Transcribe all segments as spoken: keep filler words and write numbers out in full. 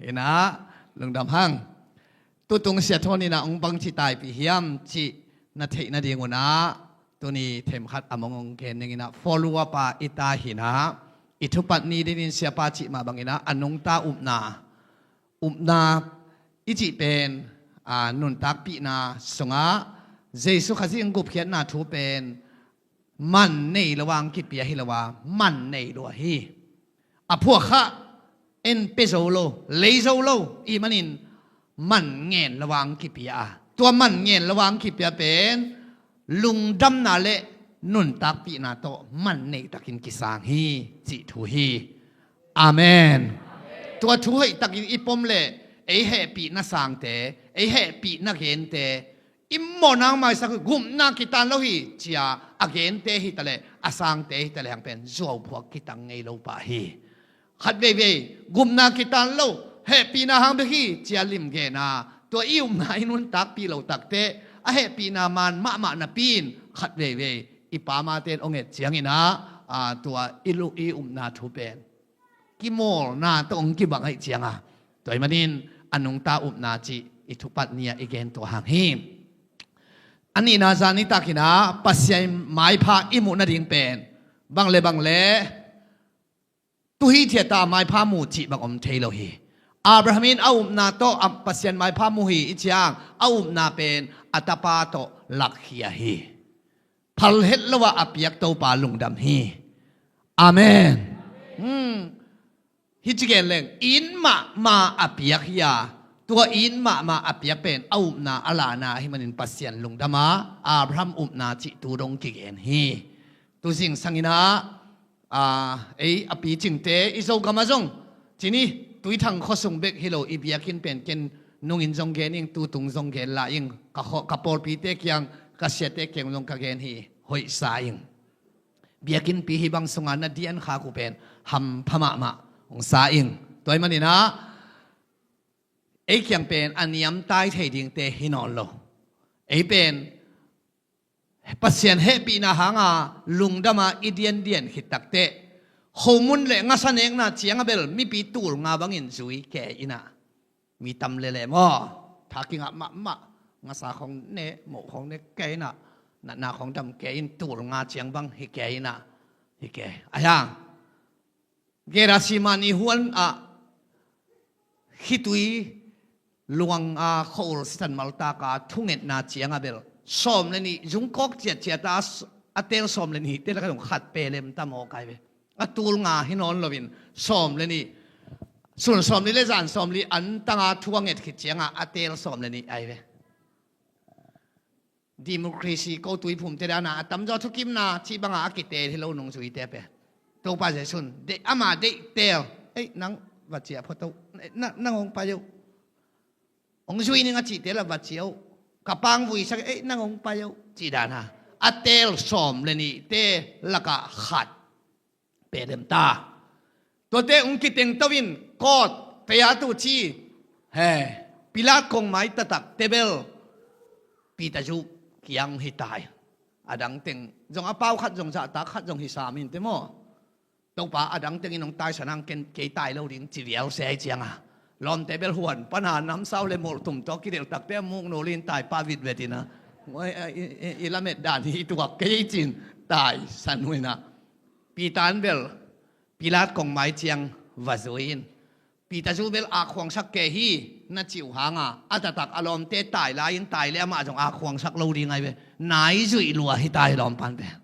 Inah, lungdam hang. Tutung siathon inah hong bangci taipih hiam cih na theih nadingunah tuni themkhat a mong hong gen ninginah follow up a i ta hinah i thupat ni dinin siapa cih mah banginah a nungta upna, upna i cih pen a, nuntakpihna sungah Jesu Khazih gupkhiatna thu pen man nei lo ang kipia hi lo a, man nei lo ahi. A phuak kha en pe zo lo, lei zo lo i manin man ngen lo ang kipia a, tua man ngen lo ang kipia pen lungdamna le nuntakpihna tawh man nei takin kisang hi cih thu hi. Amen. Tua thu hoih takin i pom le ei hehpihna sangte, ei hehpihna gente i mawhna maisak uh, gupna kitan lo hi cia a gente hi taleh a sangte hi taleh hang pen zuauphuak kitang ngei lo pah hi. Khat veivei gupna kitan lo, hehpihna hang bek hi cia limgena tua i upna i nuntakpih lo takte a hehpihna man mahmah napi in khat veivei i pamate in hong et cianginah a, tua i lu i upna thu pen kimawlna tawh hong kibang aih cianga tua i manin a nungta upna cih i thupat ni-ah i gen tua hang hi. A nihna zan i takinah Pasian maipha i muh nading pen bang le bang le tuhi thiata maipha mu cih bang om thei lo hi. Abraham in a upna tawh a Pasian maipha mu hi i ciang a upna pen a tapa tawh lakkhia hi. Phal het lo ah a piak Topa lungdam hi. Amen. Hmm. Hi ci gen leng in mahmah a piak hi a, tua in mahmah a piak pen a upna a lana hi manin Pasian lungdam a Abraham upna cih tu dong kigen hi. Tu zingsangin ah a, ei a picingte i Zogam ah zong cini Tuithang khuasung bek hi lo i biakinn pen ken nungin zong gen ing, tutung zong gen la ing, ka, kho, ka pawlpite kiang ka siate kiang zong ka gen hi, hoihsa ing. Biakinnpi hih bang sunga na dian khak uh pen hampha mahmah hong sa ing. Tua i manin ah ei kiang pen a niamtai thei dingte hi nawn lo. Ei pen Pasian hehpihna hanga lungdama i diandian khit takteh khomun le ngasa nekna cianga bel mipi tul nga bangin zui ke inah mi tam lele maw? Tha kingah mahmah, ngasa khong ne, moh khong ne ke inah, natna khong dam ke in tul nga ciang bang hi ke inah hi ke. Ahiang Gerasimani huan ah khitui luang a khua-ul sisan maltaka thungetna cianga bel sawm le nih zungkawk ciatciata a tel sawm le nih te laka zong khat pelem ta mawk ai ve. A tul nga hi nawn loin sawm le nih, sun sawm nih le zan sawm nih an tanga thu a nget khit cianga a tel sawm le nih ai ve. Democracy ko tuiphumte dana a tamzaw thukimna cih banga a kitel hi lo nungzuite pen. Topa Jesu'n deih, ama deih tel, ei nang va ciah phot o, nang hong pai o, hong zui ning a cihte la va ciah o, ka pang vui sak, ei nang hong pai o, cih dana a tel sawm le nihte lakah khat pelem ta. Tuate hong kiteng to in kawt pei a tu ci he Pilat kongmai taktak tebel Peter Zu kiang hi tai. A dangteng zong a pau khat zong zahtak khat zong hi sam in te maw? Topa a dangteng in hong taisan hang ken kei tai lo ding ci vial se ai cianga lawmte bel huan pana namsau le mulh tum tawh kidelh takte a muk nulin tai pa vitvet ina i lamet dan hi tuak kei cin taisan uh ina. Peter in bel Pilat kongmai ciang va zui in Peter Zu bel a khuangsak ke hi na cih uh hanga a taktak a lawmte tai lai in tai le amah zong a khuangsak lo ding ai ve. Nai zuih lua hi tai lawmpan pen.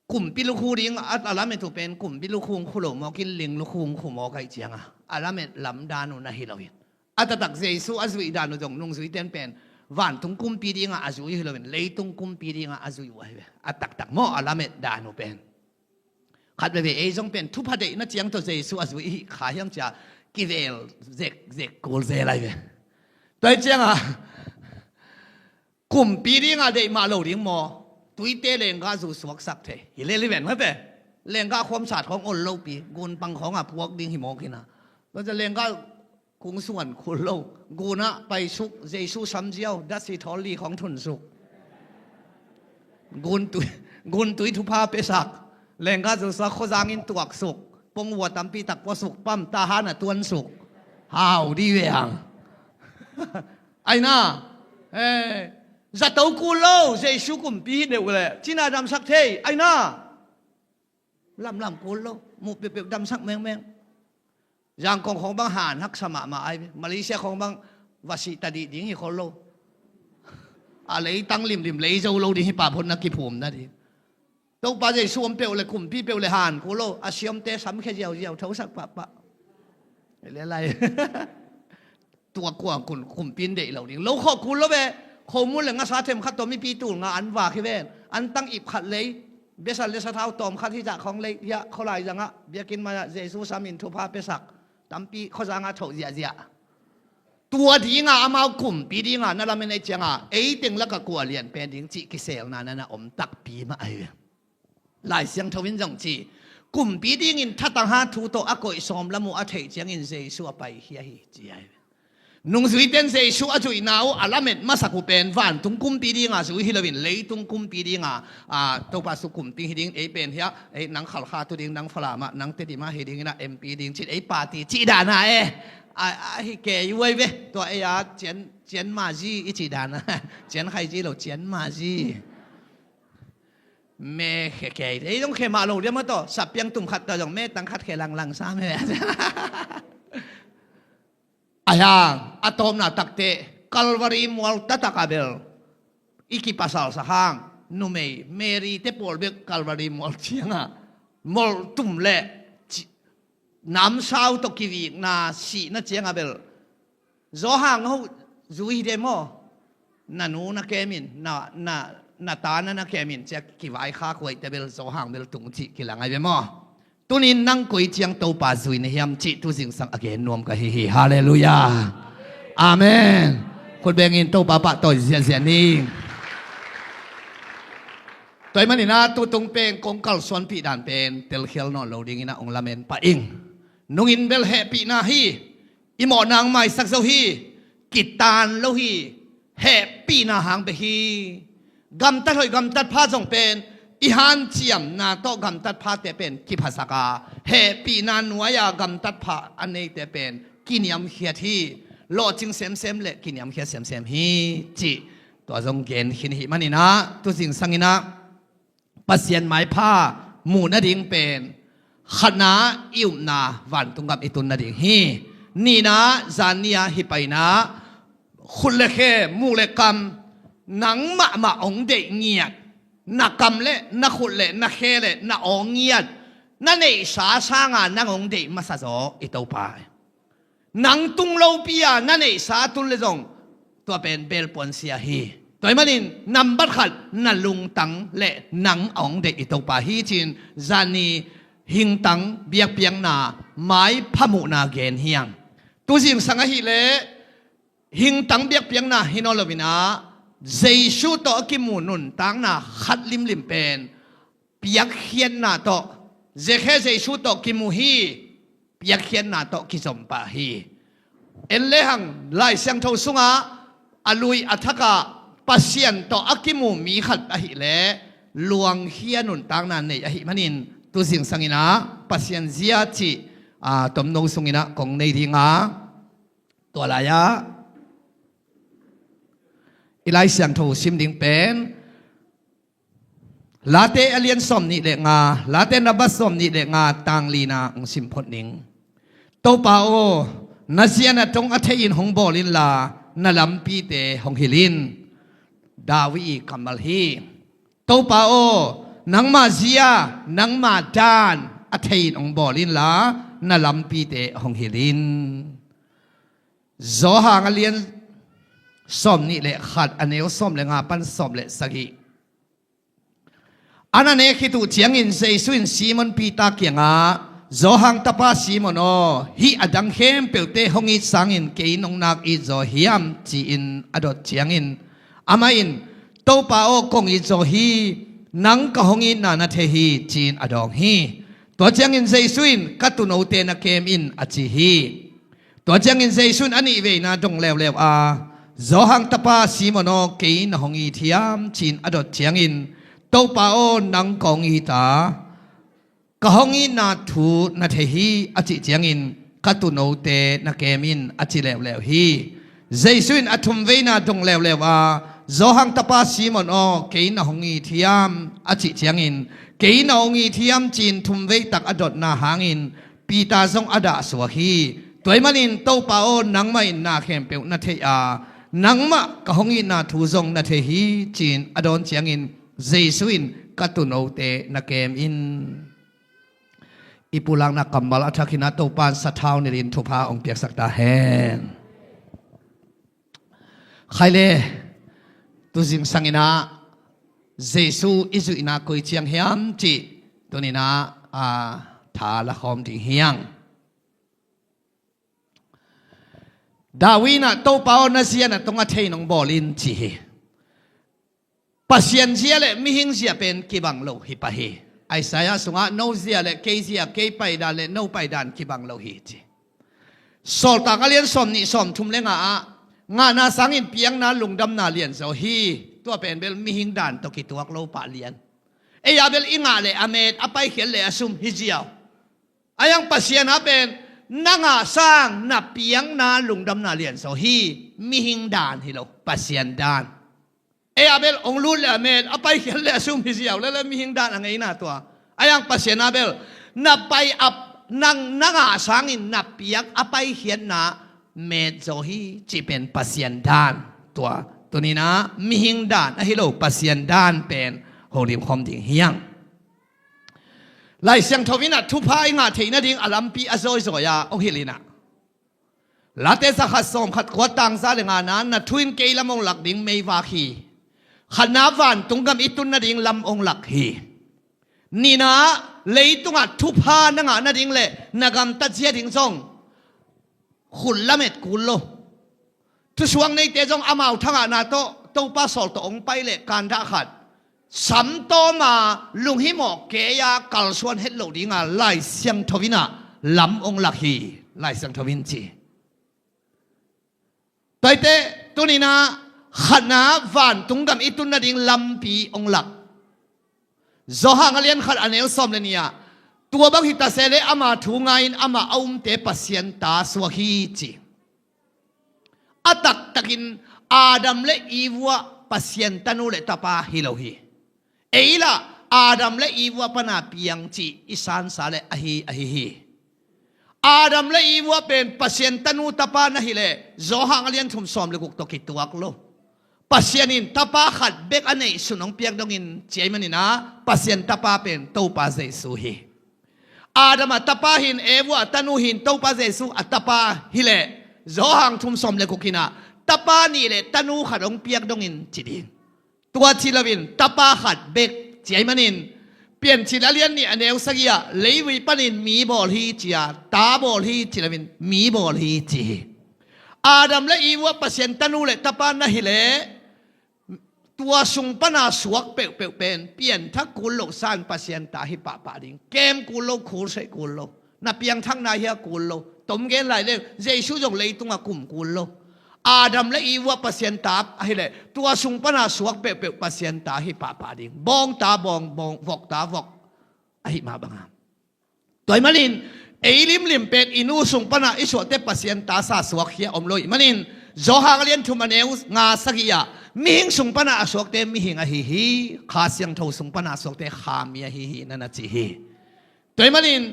Kumpi lukhu ding a lamet uh pen kumpi lukhu hong khu lo mawk in ling lukhu hong khu mawk ai cianga a lamet lamdan uh na hi lo in a taktak Jesu a zuih dan uh zong nungzuiten pen vantung kumpi dinga a zui hi lo in leitung kumpi dinga a zuih uh ahi ve. A taktak maw a lamet dan uh pen. Khat veve ei zong pen thupha deihna ciang tawh Jesu a zui hi kha hiam cia kivel zek zek kul zel ai ve. Tua hi cianga kumpi dinga deih mah lo ding maw? Tuite lenggah zu suaksak thei hi lel hi ven mate. Lenggah khuamsat khawng ol lopi gunpang khawnga puak ding hi mawk hina. Tua cia lenggah kung suan khul lo gunah paisuk Jesu samziau dasi thawl li khawng thunsuk. Guntui, guntui thupha pesak lenggah zu suak khuazangin tuaksuk pongvua tampi tak puasuk pam tahan a tuansuk. Hau dih ve hang. Aina, eh, zato kul lo, Jesu kumpi hi deuh leh cina damsak thei. Aina, lamlam kul lo, muh peuhpeuh damsak mengmeng. Zangkong khong bang han haksa mahmah ai ve. Malaysia khong bang va sih ta dih ding hi khol lo. A leitang limlim lei zo lo ding hi pah phot na kiphum na ding. Topa Jesu om peuh le kumpi peuh le han kul lo. A siamte samkhia ziauziau thosak pahpah. Lelai. Tua kuang kun kumpi in deih lo ding. Lo khawh kul lo ve. Khomun le ngasa themkhat tawh mipi tul nga an vak hi ven. An tang ip khat lei. Besan le sathau tawm khat hi zah khawng lei. Hiah khualai zangah biakinn manah Jesu samin thupha piasak tampi khuazangah thoh ziahziah. Tua dinga amau kumpi dinga na lamen ei cianga eiteng laka kua lian pen ding cih kiselna nana om takpi mah ahi ve. Lai Siangtho in zong ci, kumpi dingin thatang ha thu tawh a koih sawm lam uh a theih ciangin Jesu a paikhia hi ci ahi ve. Nungzuite in Jesu a zuihna uh a lamet masak uh pen vantung kumpi dinga zui hi loin leitung kumpi dinga, a, Topa su kumpi hi ding ei pen hiah, ei nang Khalkha tu ding, nang Falam ah, nang Tedim ah hi ding inah M P ding cin ei party cih dana e. A, a hi kei uai ve, tua ei a cian, cian mazi i cih dana. Cian khaiji lo, cian mazi. Me khe kei, ei zong khe mah lo diam a tawh, sapiang tum khat tawh zong me tang khat khe langlang sa me. Ahiang a tawpna takte Calvary mual tatak a bel i kipasalsa hang, numei Mary te pawl bek Calvary mual cianga molh tum le ci-, namsau tawh kivikna sihna cianga bel Zawhang ho zui hi de maw? Na nu na kemin, na, na, na ta na na kemin cia kivaikhak huaite bel Zawhang bel tung cih kilang ai ve maw? Tunin nang koi ciang Topa zui na hiam cih tuzingsang a gen nuam ka hi hi. Halleluiah. Amen. Khutbengin Topa pahtawi ziahziah ning. Tua ih maninah tutung pen kong kalsuanpih dan pen telkhial nawn lo dinginah ong lamen pah ing. Nungin bel hehpihna hi. I mawhna ang maisak zo hi. Kitaan lo hi. Hehpihna hang bek hi. Gamtat hoih gamtat pha zong pen i hanciamna tawh gamtat phate pen kiphasak a, hehpihna nuai-a gamtat pha a neite pen kiniamkhiat hi. Lawhcing semsem le kiniamkhiat semsem hi cih tua zong gen khin hi maninah tuzingsang inah Pasian maipha muh nading pen khatna i upna vantung gam i tun nading hi. Nihna zan ni-a hi paina khut le khe, muk le kam, nang mahmah hong deih ngiat, na kam le na khut le na khe le na awng ngiat, na neihsa sanga nang hong deih masa zaw i Topa. Nang tung lopi-a na neihsa a tun le zong tua pen belpuan sia hi. Tua ih manin nambat khat na lungtang le nang a hong deih i Topa hi cin zani hingtang biakpiakna maipha muhna gen hiang. Tuzingsang ahileh hingtang biakpiakna hi nawn loinah Jesu tawh a kimu nuntakna khat limlim pen piakkhiatna tawh, zekhe Jesu tawh kimu hi, piakkhiatna tawh kizom pah hi. En lehang Lai Siangtho sungah a lui a thakah Pasian tawh a kimu mi khat ahileh luangkhia nuntakna nei ahih manin tuzingsang inah Pasian zia cih, a, tomno sunginah kong nei dinga tua lai-ah i Lai Siangtho sim ding pen Late a lian sawm nih le nga, Late na bat sawm nih le nga tang lina hong sim phot ning. Topa aw, na zia na tong a thei in hong bawl inla na lampite hong hilh in. David i kammal hi. Topa aw, nangma zia nangma dan a thei in hong bawl inla na lampite hong hilh in. Zawhang a lian sawm nih le khat a neu sawm le nga pan sawm le sagih. An a nek khit uh ciangin Jesu in Simon Peter kiangah, Zawhang tapa Simon aw, hih a dang khempeuhte hong it sangin kei nong nak it zaw hiam? Ci-in a dot ciangin amah in, Topa aw, kong it zaw hi, nang ka hong itna na thei hi, ci-in a dawng hi. Tua ciangin Jesu in, ka tuunote na kem in, a ci hi. Tua ciangin Jesu in a nih veina dong leuleu a, Zawhang tapa Simon aw, kei na hong it hiam? Ci-in a dot ciangin, Topa aw, nang ka hong it a, ka hong itna thu na thei hi, a cih ciangin ka tuunote na kem in, a ci leuleu hi. Jesu in a thumveina dong leuleu a, Johan tapa Simon aw, kei na hong it hiam? A cih ciangin, kei na hong it hiam, ci-in thumvei tak a dotna hangin Peter zong a dahsuak hi. Tua ahih manin, Topa aw, nangmah in na khempeuh na thei a, nangmah ka hong itna thu zong na thei hi, ci-in a dawn ciangin Jesu in, ka tuunote na kem in. I pulakna kammal a thak hi-in ah, Topa'n sathau nilhin thupha hong piaksak ta hen. Khai le, tu zingsang in ah Jesu i zuihna koi ciang hiam cih tuni-in ah, a, tha la khawm ding hi hang. David in ah, Topa aw, na zia na tong a thei in hong bawl in, ci hi. Pasian zia le mihing zia pen kibang lo hi pah hi. Isaiah sungah, no zia le kei zia, kei paidan le no paidan kibang lo hi, ci. Sawltak a lian sawmnih sawmthum le nga ah, ngahna sangin piakna lungdamna lianzaw hi. Tua pen bel mihing dan tawh kituak lo pah lian. Ei-a bel i ngah le a met, a paikhiat le a sum hi ziau. Ahi hang Pasian a pen, na ngah sang na piakna lungdamna lianzaw hi. Mihing dan hi lo, Pasian dan. Ei-a bel hong lut le a met, a paikhiat le a sum hi ziau lel a, mihing dan a ngeina tua. Ahi hang Pasian a bel, na pai a, nang na ngah sangin na piak a paikhiatna met zaw hi, cih pen Pasian dan tua. Tuni-in ah mihing dan ahi lo, Pasian dan pen holim khawm ding hi hang. Lai Siangtho in ah thupha i ngah theih nading a lampi a zawizawi-a hong hilh in ah, Late zakhat sawmkhat kua, tang za le nga-na, na thu in kei lam hong lak ding meivak hi. Khatna, vantung gam i tun nading lam hong lak hi. Nihna, leitungah thupha na ngah nading le na gamtat zia ding zong khut lamet kul lo. Thusuak neite zong amau thangahna tawh Topa sawl tawh hong pai le kandah khat, samtawma lunghimawh kei-a kalsuan het loh dinga Lai Siangtho in ah lam hong lak hi, Lai Siangtho in ci. Tua ahih teh tuni-in ah khatna, vantung gam i tun nading lampi hong lak. Johan a lian khat a neu sawm le nih ah, tua bang hi ta se leh ama thu ngai-in amah a umte Pasian ta suak hi, ci. A taktakin Adam le Eve uh ah Pasian tanu le tapa hi lo hi. Ei lah Adam le Eve uh ah pana piang cih i sansa le ahi, ahi hi. Adam le Eve uh ah pen Pasian tanu tapa na hih leh Johan a lian thum sawm le guk tawh kituak lo. Pasian in tapa khat bek a neihsun hong piak dongin, ci ahih manin ah Pasian tapa pen Topa Jesu hi. Adam ah tapa hi-in, Eve uh ah tanu hi-in, Topa Jesu a tapa hi leh Johan thum sawm le guk in ah tapa nih le tanu khat hong piak dongin, ci ding. Tua ci loin tapa khat bek, ci ahih manin, Piancil a lian nih a neu sagih ah, leivui panin mi bawl hi, ci-a, ta bawl hi ci loin mi bawl hi, ci hi. Adam le Eve uh ah Pasian tanu le tapa na hih leh, tua sung pana suak peuhpeuh pen pianthak kul loh san Pasian ta hi pahpah ding. Kem kul lo, khulseih kul lo. Na piangthakna hi a kul lo. Tom gen lai leng, Jesu zong leitungah kum kul lo. Adam le Eve uh ah Pasian ta ahi leh, tua sung pana suak peuhpeuh Pasian ta hi pahpah ding. Bawng ta bawng, bawng, vok ta vok, ahi mah banga. Tua ahih manin, ei limlim pen i nu sung pana i suahte Pasian ta sa suak hi a om lo ahih manin, Johan a lian thum a neu nga sagih ah, mihing sung pana a suakte mihing ahi hi, Kha Siangtho sung pana a suakte kha mi ahi hi, na na ci hi. Tua ahih manin,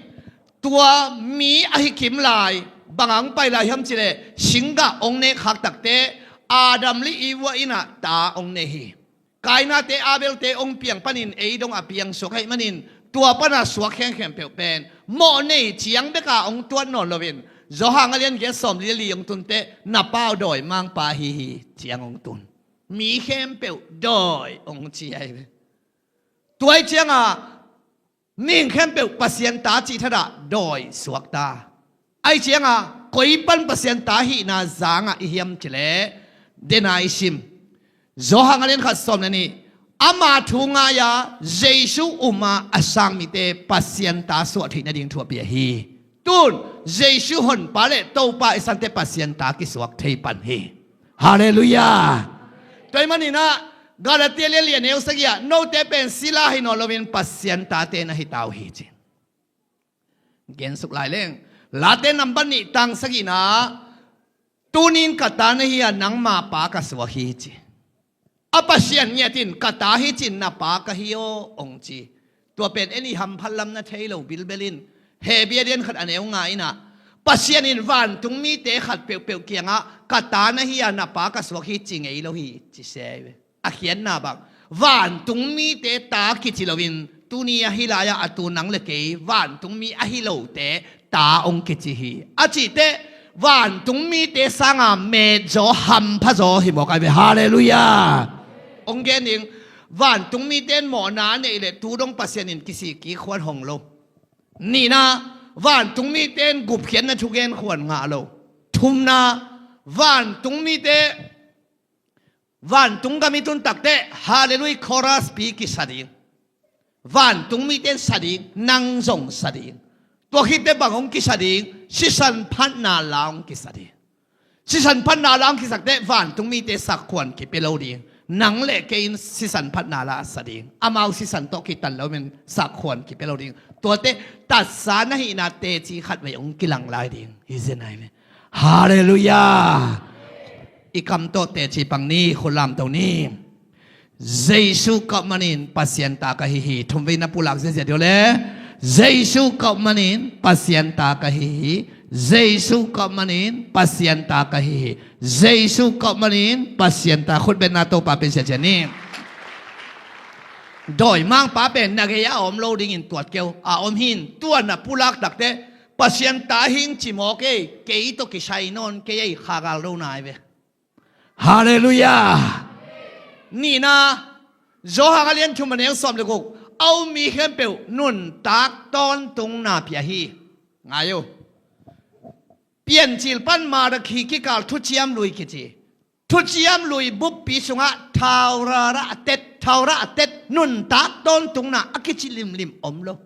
tua mi ahi kim lai, bang hong pai lai hiam cih leh, singgah hong nek khak takteh, Adam le Eve uh ah in ah ta hong nei hi. Kaina-te Abel-te hong piang panin ei dong a piang suak ahih manin, tua pana suak khengkhempeuh pen mawh nei ciang beka hong tuat nawn loin, Johan a lian giat sawm li le li hong tun teh, na pau dawi mangpa ahi hi, ciang hong tun. Mi khempeuh dawi hong ci ahi ve. Tua ahih ciangah, mihing khempeuh Pasian ta cih thadah dawi suak ta. Ahih ciangah, koi pan Pasian ta hihna zangah i hiam cih leh, dena i sim. Johan a lian khat sawm le nih, ama thu ngai-a, Jesu um a a sang mite Pasian ta suah theih nading thu a pia hi. Tun, Jesu Honpa le Topa i sante Pasian ta kisuak thei pan hi. Halleluiah. Tua ahih manin ah, Galatia lian li a neu sagih ah, note pen sila hi nawn loin Pasian tate na hi ta uh hi, ci. Gensuk lai leng, Late nambat nih tang sagihna, "Tunin ka ta na hi a, nangma pa ka suak hi," ci. A Pasian ngiat in, "Ka ta hi cin, na pa ka hi aw," hong ci. Tua pen en i hamphat lam na thei lo bilbel in, Hebru a lian khat a neu nga in ah, Pasian in vantung mite khat peuhpeuh kiangah, "Ka ta na hi a, na pa ka suak hi," ci ngei lo hi, ci se ve. A khiatna bang, vantung mite ta kici loin, tuni ahi lai-ah a tu nang le kei vantung mi ahi lote ta hong kici hi. A cih teh vantung mite sanga metzaw hamphazaw hi mawk ai ve. Halleluiah. Hong gen ding, vantung mite in mawhna a neih leh tu dong Pasian in kisik kik khuan hong lo. Nihna, vantung mite in gupkhiatna thugen khuan ngah lo. Thumna, vantung mite vantung gam i tun takteh, Halleluiah chorus pi kisa ding. Vantung mite in sa ding, nang zong sa ding. Tua khit teh bang hong kisa ding, sisan phatna la hong kisa ding. Sisan phatna la hong kisak teh vantung mite sakhuan kipia lo ding. Nang le kei in sisan phatna la sa ding. Amau sisan tawh kitan lo men sakhuan kipia lo ding. Tuate tatsa na hihna teci khat vei hong kilang lai ding. Hi zen ai ve. Halleluiah. I kam tawh teci pang ni, khut lamto ni. Jesu ka hih manin Pasian ta ka hi hi. Thumvei na pulak ziazia dih le. Jesu ka hih manin Pasian ta ka hi hi. Jesu ka hih manin Pasian ta ka hi hi. Jesu ka hih manin Pasian ta, khut betna Topa pia ziazia ni. Dawimangpa pen na gei a om lo dingin tuat keu a om hi in, tua na pulak takteh Pasian ta hing ci mawk ei, kei tawh kisai nawn kei ei, kha gal lo nai ve. Halleluiah. Nihna, Johan a lian thum a neu sawm le guk, a um mi khempeuh nuntak tawntungna pia hi. Ngai uh. Piancil pan Malakhi kikal thuciam lui kici. Thuciam lui buppi sungah thaurara a tet, thaura a tet, nuntak tawntungna a kici limlim om lo.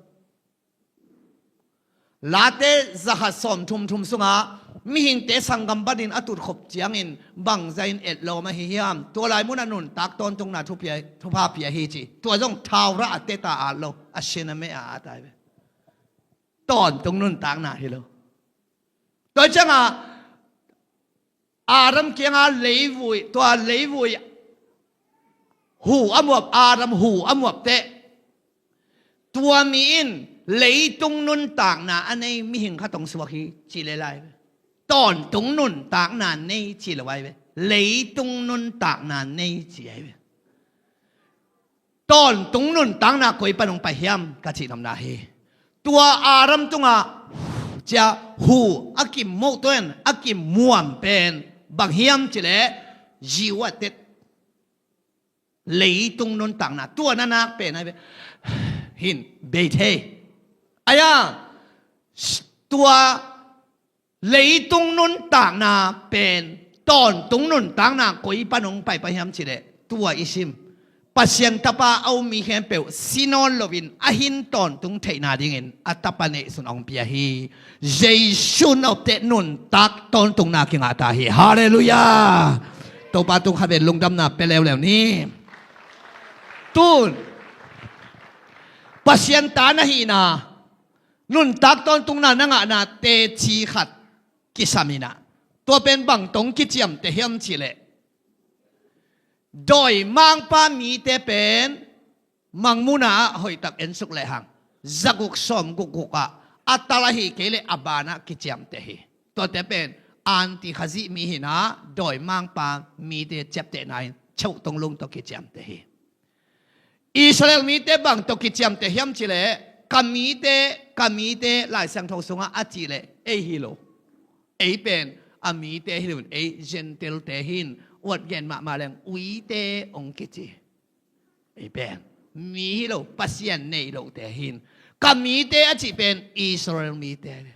Late zakhat sawmthum thum sungah mihingte sanggam banin a tutkhop ciangin bangzah in etlawm ahi hiam? Tua lai munah nuntak tawntungna thupia, thupha pia hi ci. Tua zong thaura a teta at lo, a sin a meh a at ai ve. Tawntung nuntakna hi lo. Tua ciangah Adam kiangah leivui, tua leivui hu a muap, Adam hu a muap teh, tua mi in leitung nuntakna a nei mihing khat hong suak hi ci le lai ve. Tawntung nuntakna nei ci lo ai ve. Leitung nuntakna nei ci ai ve. Tawntung nuntakna koi pan hong pai hiam ka cih nopna hi. Tua Adam tungah cia hu a kimuh tua in a kimuam pen bang hiam cileh, ziu a tet. Leitung nuntakna tua na nak pen ai ve. Hin bei thei. Aya, tua leitung nuntakna pen tawntung nuntakna koi pan hong pai pah hiam cileh, tua i sim Pasian Tapa a um mi khempeuh si nawn loin a hin tawntung theihna dingin a Tapa neihsun hong pia hi. Jesu nopteh nuntak tawntungna kingah ta hi. Halleluiah. Topa tung khat ven lungdamna pia leuleu ni. Tun Pasian ta na hihna, nuntak tawntungna na ngahna teci khat kisam in ah, tua pen bang tawh kiciamteh hiam cileh, dawimangpa mite pen Mangmuhna ah hoihtak ensuk lehang, zaguk sawm gukguk ah a tal ahi kei leh a banah kiciamteh hi. Tuate pen anti Khazih mi hi in ah, dawimangpa mite ciaptehna in cheuh tonglung tawh kiciamteh hi. Israel mite bang tawh kiciamteh hiam cileh, ka mite, ka mite, Lai Siangtho sungah a cih leh ei hi lo. Ei pen a mite hi lo in, ei Gentile-te hi in, uat gen mahmah leng uite hong kici. Ei pen mi hi lo, Pasian nei lote hi in. Ka mite a cih pen Israel mite hi.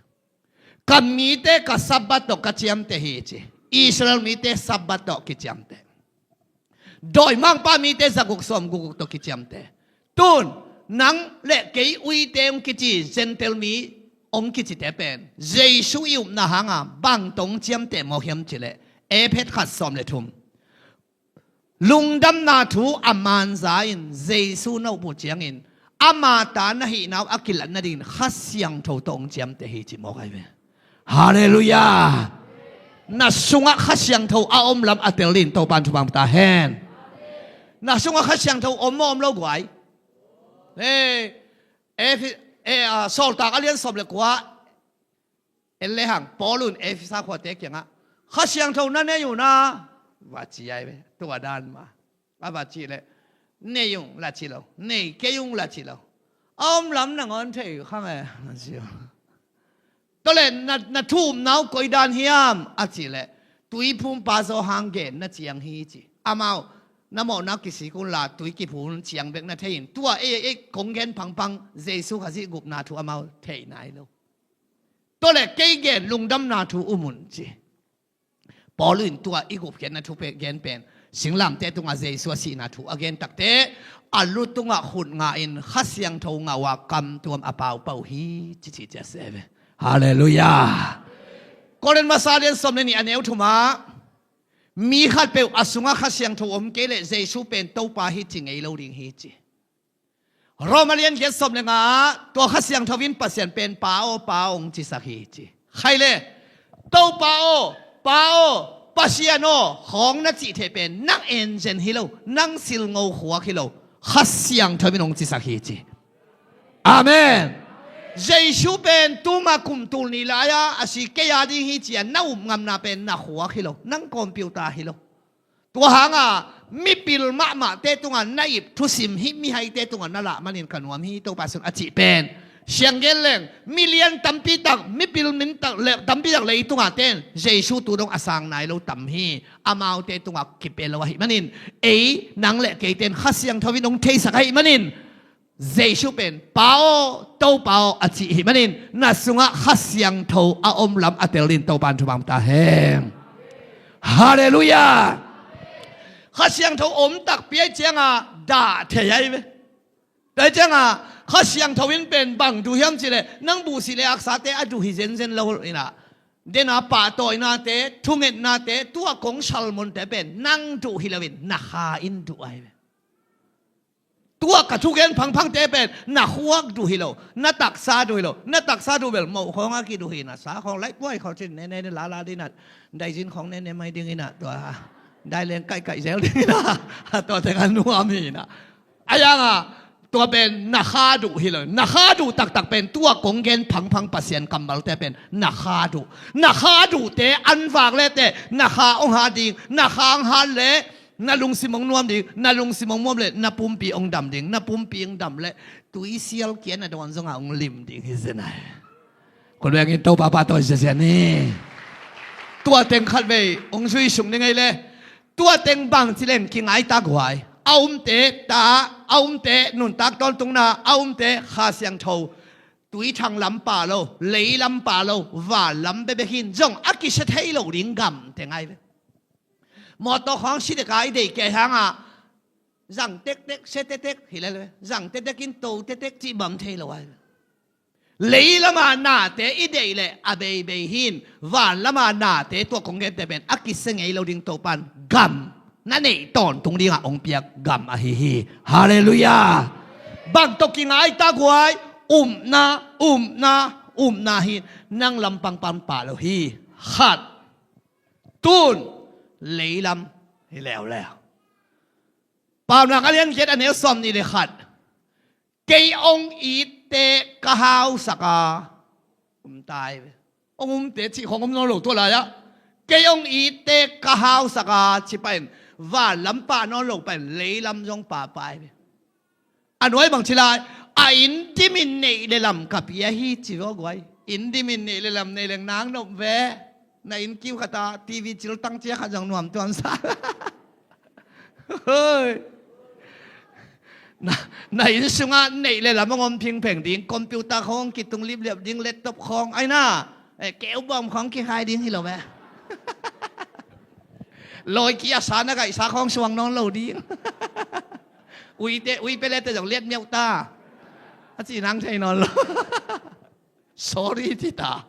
Ka mite ka Sabbath tawh ka ciamteh hi ci. Israel mite Sabbath tawh kiciamteh. Dawimangpa mite zaguk sawm gukguk tawh kiciamteh. Tun nang le kei uite hong kici, Gentile mi hong kicite pen Jesu i upna hanga bang tawh ciamteh mawk hiam cileh, Efesa khat sawm le thum. Lungdamna thu a manza in Jesu na up uh ciangin ama ta na hihna uh a kilat nadingin Kha Siangtho tawh hong ciamteh hi ci mawk ai ve. Halleluiah. Na sungah Kha Siangtho a om lam a tel dingin Topan thupha pia ta hen. Na sungah Kha Siangtho om maw om lo guai? Hei, Efi-, e, a, Sawltak a lian sawm le kua. En le hang, Paul un Efesa khuate kiangah Kha Siangtho na nei uh na, va ci ai ve, tua dan mah. A va cih leh, nei ung la ci lo, nei kei ung la ci lo. A om lam nangawn thei khang e, na ci uh. Tua leh na, na thumna uh koi dan hiam a cih leh, tuiphumpa Johan genna ciang hi ci. Amau, na mawhna kisik un la, tui kiphum ciang bek na thei in. Tua ei, ei, kong gen phangphang, Jesu Khazih gupna thu amau thei nai lo. Tua leh kei gen lungdamna thu um un ci. Paul in tua i gupkhiatna thu pen, gen pen, singlamteh tungah Jesu a sihna thu a gen takteh, a lu tungah khut ngah in Kha Siangtho ngah uh a kam tuam a paupau hi, ci ci cia se ve. Halleluiah. Korin masa lian sawm le nih a neu thumah, mi khatpeuh a sungah Kha Siangtho om kei leh Jesu pen Topa hi ci ngei lo ding hi ci. Roma lian giat sawm le nga ah, tua Kha Siangtho in Pasian pen Pa aw, Pa aw hong cisak hi ci. Khai le, Topa aw, Pa aw, Pasian aw hong na cih theih pen nang enzen hi lo, nang silngo khuak hi lo, Kha Siangtho in hong cisak hi ci. Amen. Jesu pen tuma kum tul nih lai-a a si kei a ding hi ci-a na up ngamna pen na khuak hi lo, nang computer hi lo. Tua hanga mipil mahmahte tungah na ip thusim hih mihaite tungah na lah manin ka nuam hi, Topa sun a cih pen. Siang gen leng, milian tampi tak, mipil min tak le, tampi tak leitungah ten Jesu tu dong a sang nai lo tam hi. Amaute tungah kipia lo ahih manin, ei, nang le kei ten Kha Siangtho in hong theisak ahih manin, Jesu pen Pa aw, Topa aw a cih ahih manin, na sungah Kha Siangtho a om lam a tel dingin Topan thupha pia ta hen. Halleluiah. Kha Siangtho om takpi ahih ciangah dah thei ahi ve. Tua ciangah Kha Siangtho in pen bang duh hiam cih leh, nang buhsih le aksate a duh hi zenzen lo inah, dena pahtawinate, thungetnate, tua kong salmonte pen nang duh hi loin na kha in duh ahi ve. Tua ka thugen phangphangte pen na khuak duh hi lo, na taksa duh hi lo, na taksa duh bel moh khawng a kiduh hi, na sa khawng laih puai khawng cin nene lala dinat, daizin khawng nene mai ding inah, tua daileng kaihkaih zel ding inah, tua teng a nuam hi inah. A yangah tua pen na kha duh hi lo, na kha duh taktak pen tua kong gen phangphang Pasian kammalte pen na kha duh. Na kha duhte an vak lete, na kha hong hat ding, na kha hong hat le na lungsim hong nuam ding, na lungsim hong muam le na pumpi hong dam ding, na pumpi hong dam le tuisial kia na dawn zongah hong lim ding hi zen ai. Khutvengin Topa pahtawi ziazia ni. Tua teng khatvei hong zui sung ni ngei le. Tua teng bang ci leng kingai tak huai. A umte ta, a umte nuntak tawntungna, a umte Kha Siangtho. Tui thang lam pah lo, lei lam pah lo, van lam bekbek hin zong a kisia thei lo ding gam teng ai ve. Mawtaw khawng si dek a i deih kei hangah zang tektek, sia tektek hi lel ve. Zang tektek in to tektek cih bang thei lo ai ve. Lei lamah nate i deih leh a beibei hin, van lamah nate tua kong gente pen a kisia ngei lo ding Topan gam na neih tawntung dingah hong piak gam ahi hi. Halleluiah. Bang tawh kingai tak huai, upna, upna, upna hi. Nang lampang pan pah lo hi. Khat. Tun, leilam hi leuleu. Paunak a lian giat a neu sawm nih le khat. Kei hong itte ka hausak a, um tai ve. Hong umte cih khawng om nawn lo tua lai-ah. Kei hong itte ka hausak a, ci pahin, van lam pah nawn lo pahin, lei lam zong pah pah ai ve. A nuai bang ci lai, a inn dimin neih le lam ka pia hi ci vaw guai. Inn dimin neih le lam nei leng nang nop ve. Na inn kiu khat ah T V cil tang cia khat zong nuam tuan sa. Hoi. Na, na inn sungah neih le lam hong om phingpheng ding, computer khawng kitung lipliap ding, laptop khawng, ai na, eh, keubawm khawng kikhai ding hi lo ve. Lawi kia sa na gaihsa khawng suang nawn lo ding. Uite, ui pelete zong liat miauh ta. A ci nang thei nawn lo. Sorry ci ta.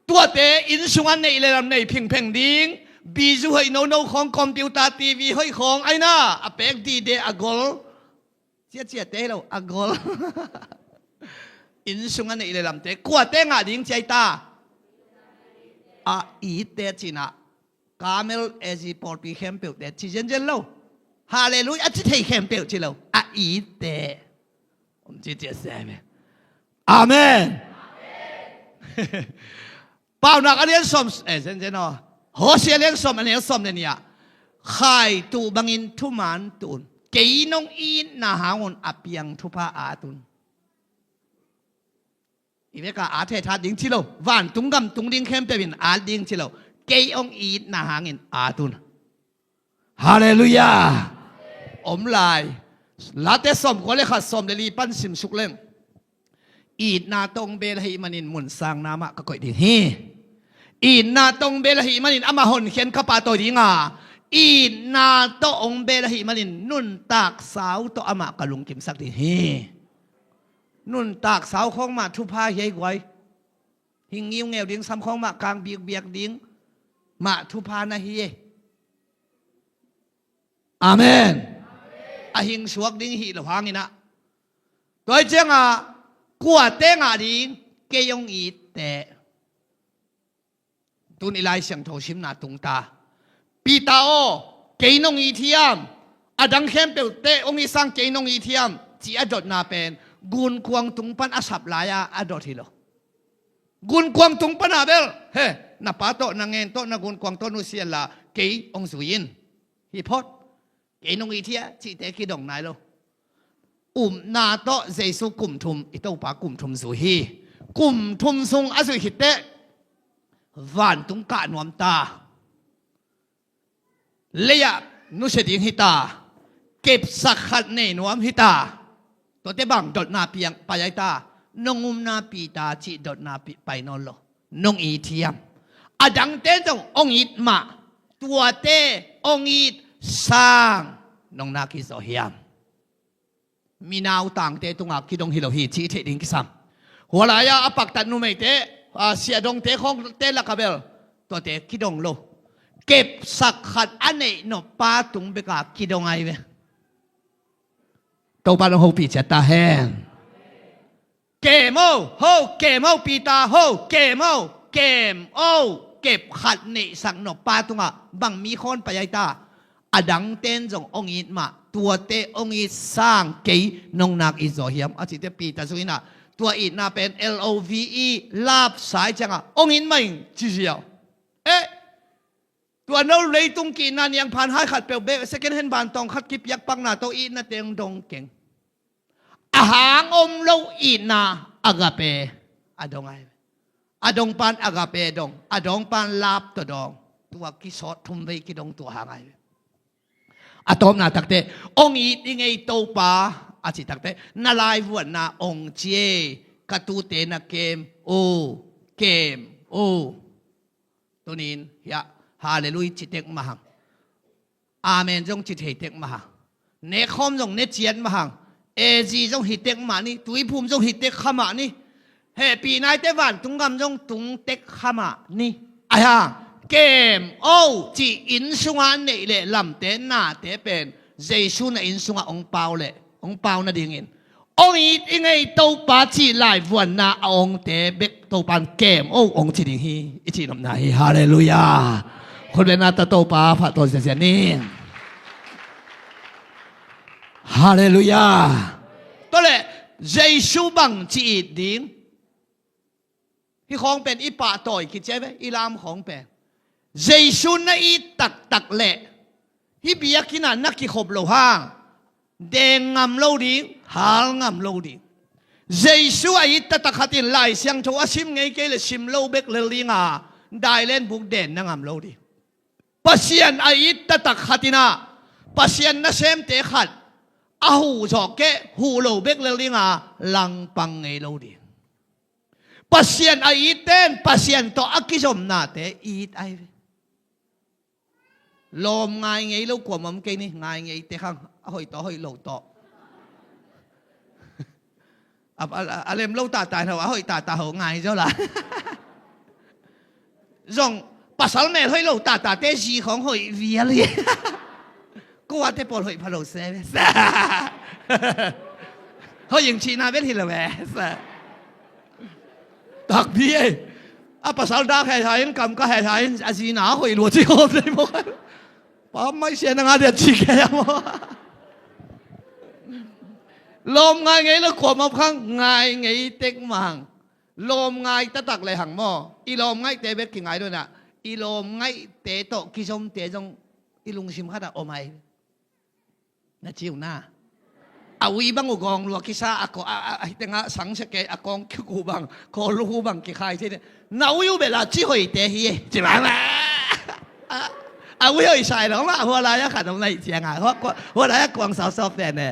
Tuate inn sungah neih le lam nei phingpheng ding, bizu hoih nono khawng, computer, T V hoih khawng, ai na, a pek dide a gol. Ciaciate hi lo, a gol. Inn sung a neih le lamte kuate ngah ding ci ai ta? A itte ci-in ah, Carmel A Z pawlpi khempeuhte ci zenzen lo. Halleluiah, a ci thei khempeuh ci lo. A itte. Om ci ci a sem e. Amen. Paunak a lian sawm, eh, zenzen aw. Hosea a lian sawm, a neu sawm le nih ah, khaituh bangin thuman tuh un. Kei nong itna hang un a piang thupha at un. I vek a at hethat ding ci lo. Vantung gam tung ding khempeuh in at ding ci lo. Kei hong itna hangin at un. Halleluiah. Om lai. Late sawmkua le khat, sawm le li pan simsuk leng, itna tawh hong bel ahih manin mun sangna mah ka koih ding hi. Itna tawh hong bel ahih manin amah honkhian ka pahtawi ding a, itna tawh hong bel ahih manin nuntak sau tawh amah ka lungkimsak ding hi. Nuntak sau khawng mah thupha hi ei guai. Hing ngiungeu ding, sam khawng mah kang bikbiak ding mah thupha na hi e. Amen. A hing suak ding hi lo hangin ah, tua hi ciangah kuate ngah ding? Kei hong itte. Tun i Lai Siangtho simna tung ta. Peter aw, kei nong it hiam? A dang khempeuhte hong it sang kei nong it hiam? Ci a dotna pen gunkuang tung pan a sap lai-a a dot hi lo. Gunkuang tung pan a bel, he, na pa tawh, na ngen tawh, na gunkuang tawh nusia inla kei hong zui in. Hi phot. Kei nong it hia cihte kidong nai lo. Upna tawh Jesu kum thum, i Topa kum thum zui hi. Kum thum sung a zuih khit teh vantung kah nuam ta. Lei-ah nusia ding hi ta. Kepsak khat nei nuam hi ta. Tuate bang dotna piang pai ai ta? Nong upna Peter cih dotna pi-, pai nawn lo. Nong it hiam? A dangte zong hong it mah. Tuate hong it sang nong nak i zaw hiam? Mi nautangte tungah kidong hi lo hi cih theih ding kisam. Hua lai-ah a paktat numeite, a, siahdongte khawngte lakah bel tuate kidong lo. Kepsak khat a neih nop pa tung bekah kidong ai ve. Topa nong hopih ciat ta hen. Kem o, ho, kem o, Peter ho, kem o, kem o. Kep khat neihsak nop pa tungah bang mi khawn pai ai ta? A dangten zong hong it mah, tuate hong it sang kei nong nak i zaw hiam? A cihte Peter zong in ah, tua itna pen L O V E, love sa ai ciangah hong it mah ing ci ziau. Eh, tua no leitung ki-itna niangphan hai khat peuh bek, second hand bantawng khat kipiak pakna tawh itna teng dong keng. A hang om lo itna, agape a dong ai ve. A dong pan agape dong, a dong pan love tawh dong. Tua kisawt thum vei kidong tua hang ai ve. A tawpna takte, hong it i ngei Topa, a cih takte, na laivuanna hong ci e, ka tuute na kem o, kem o. Tunin hiah, halleluiah ci tek mah hang. Amen zong ci thei tek mah hang. Nekhawm zong ne ciat mah hang. A Z zong hi tek mah ni. Tuiphum zong hi tek kha mah ni. Hehpihnaite vantung gam zong tung tek kha mah ni. Ahi hang, kem o cih inn sunga neih le lamte nate pen Jesu na inn sungah hong pau le, hong pau nadingin hong it i ngei Topa cih laivuanna a hongte bek Topa in kem o hong ci ding hi, i cihnopna hi. Halleluiah. Khutbetna ta Topa phattuam ziazia ni. Halleluiah. Tua leh Jesu bang ci it ding? Hih khawng pen i pahtawi kici ai ve, i lam khawng pen. Jesu na it taktak leh hih biakinn ah na kikhop loh hang deng ngam lo ding, hal ngam lo ding. Jesu a it taktak khat in Lai Siangtho a sim ngei kei leh sim lo bek lel ding a, dailen buk den na ngam lo ding. Pasian a it taktak khat in ah Pasian nasemte khat a huh zawh kei, huh lo bek lel ding a, langpang ngei lo ding. Pasian a itte in Pasian tawh a kizomnate it ai ve. Lawm ngai ngei lo kuamah om kei ni, ngai ngei tek hang, a hoih tawh, a hoih lo tawh. A, a, a lem lo tahtah in ho, a hoih tahtah ho ngai zaw la. Zong pasal mel hoih lo tahtahte zi khawng hoih vial hi. Kuate pawl hoih pha lo se ve. Hoih ing cihna vel hi lo ve. Takpi ei. A pasal dak hethai in, kam ka hethai in, a zina a hoih lua ci khawm dei maw. Pa mai sia na nga dia ci kei a maw. Lawm ngai ngei le kuamah khang ngai ngei tek mang. Lawm ngai taktak le hang maw. I lawm ngaihte bek kingai lo inah, i lawm ngaihte tawh kizomte zong i lungsim khatah om ai. Na ci uh na. A ui bang uh gawng lua kisa, a ko a, a, a hitengah sangsia kei, a kawng kik uh bang, kawl uh bang kikhai thei. Na ui uh bela ci hoihte hi. Ci bang a, a ui hoih sai lo mah, hua lai-ah khat om lai ciangah, hua, hua lai-ah kuang sausau pen e.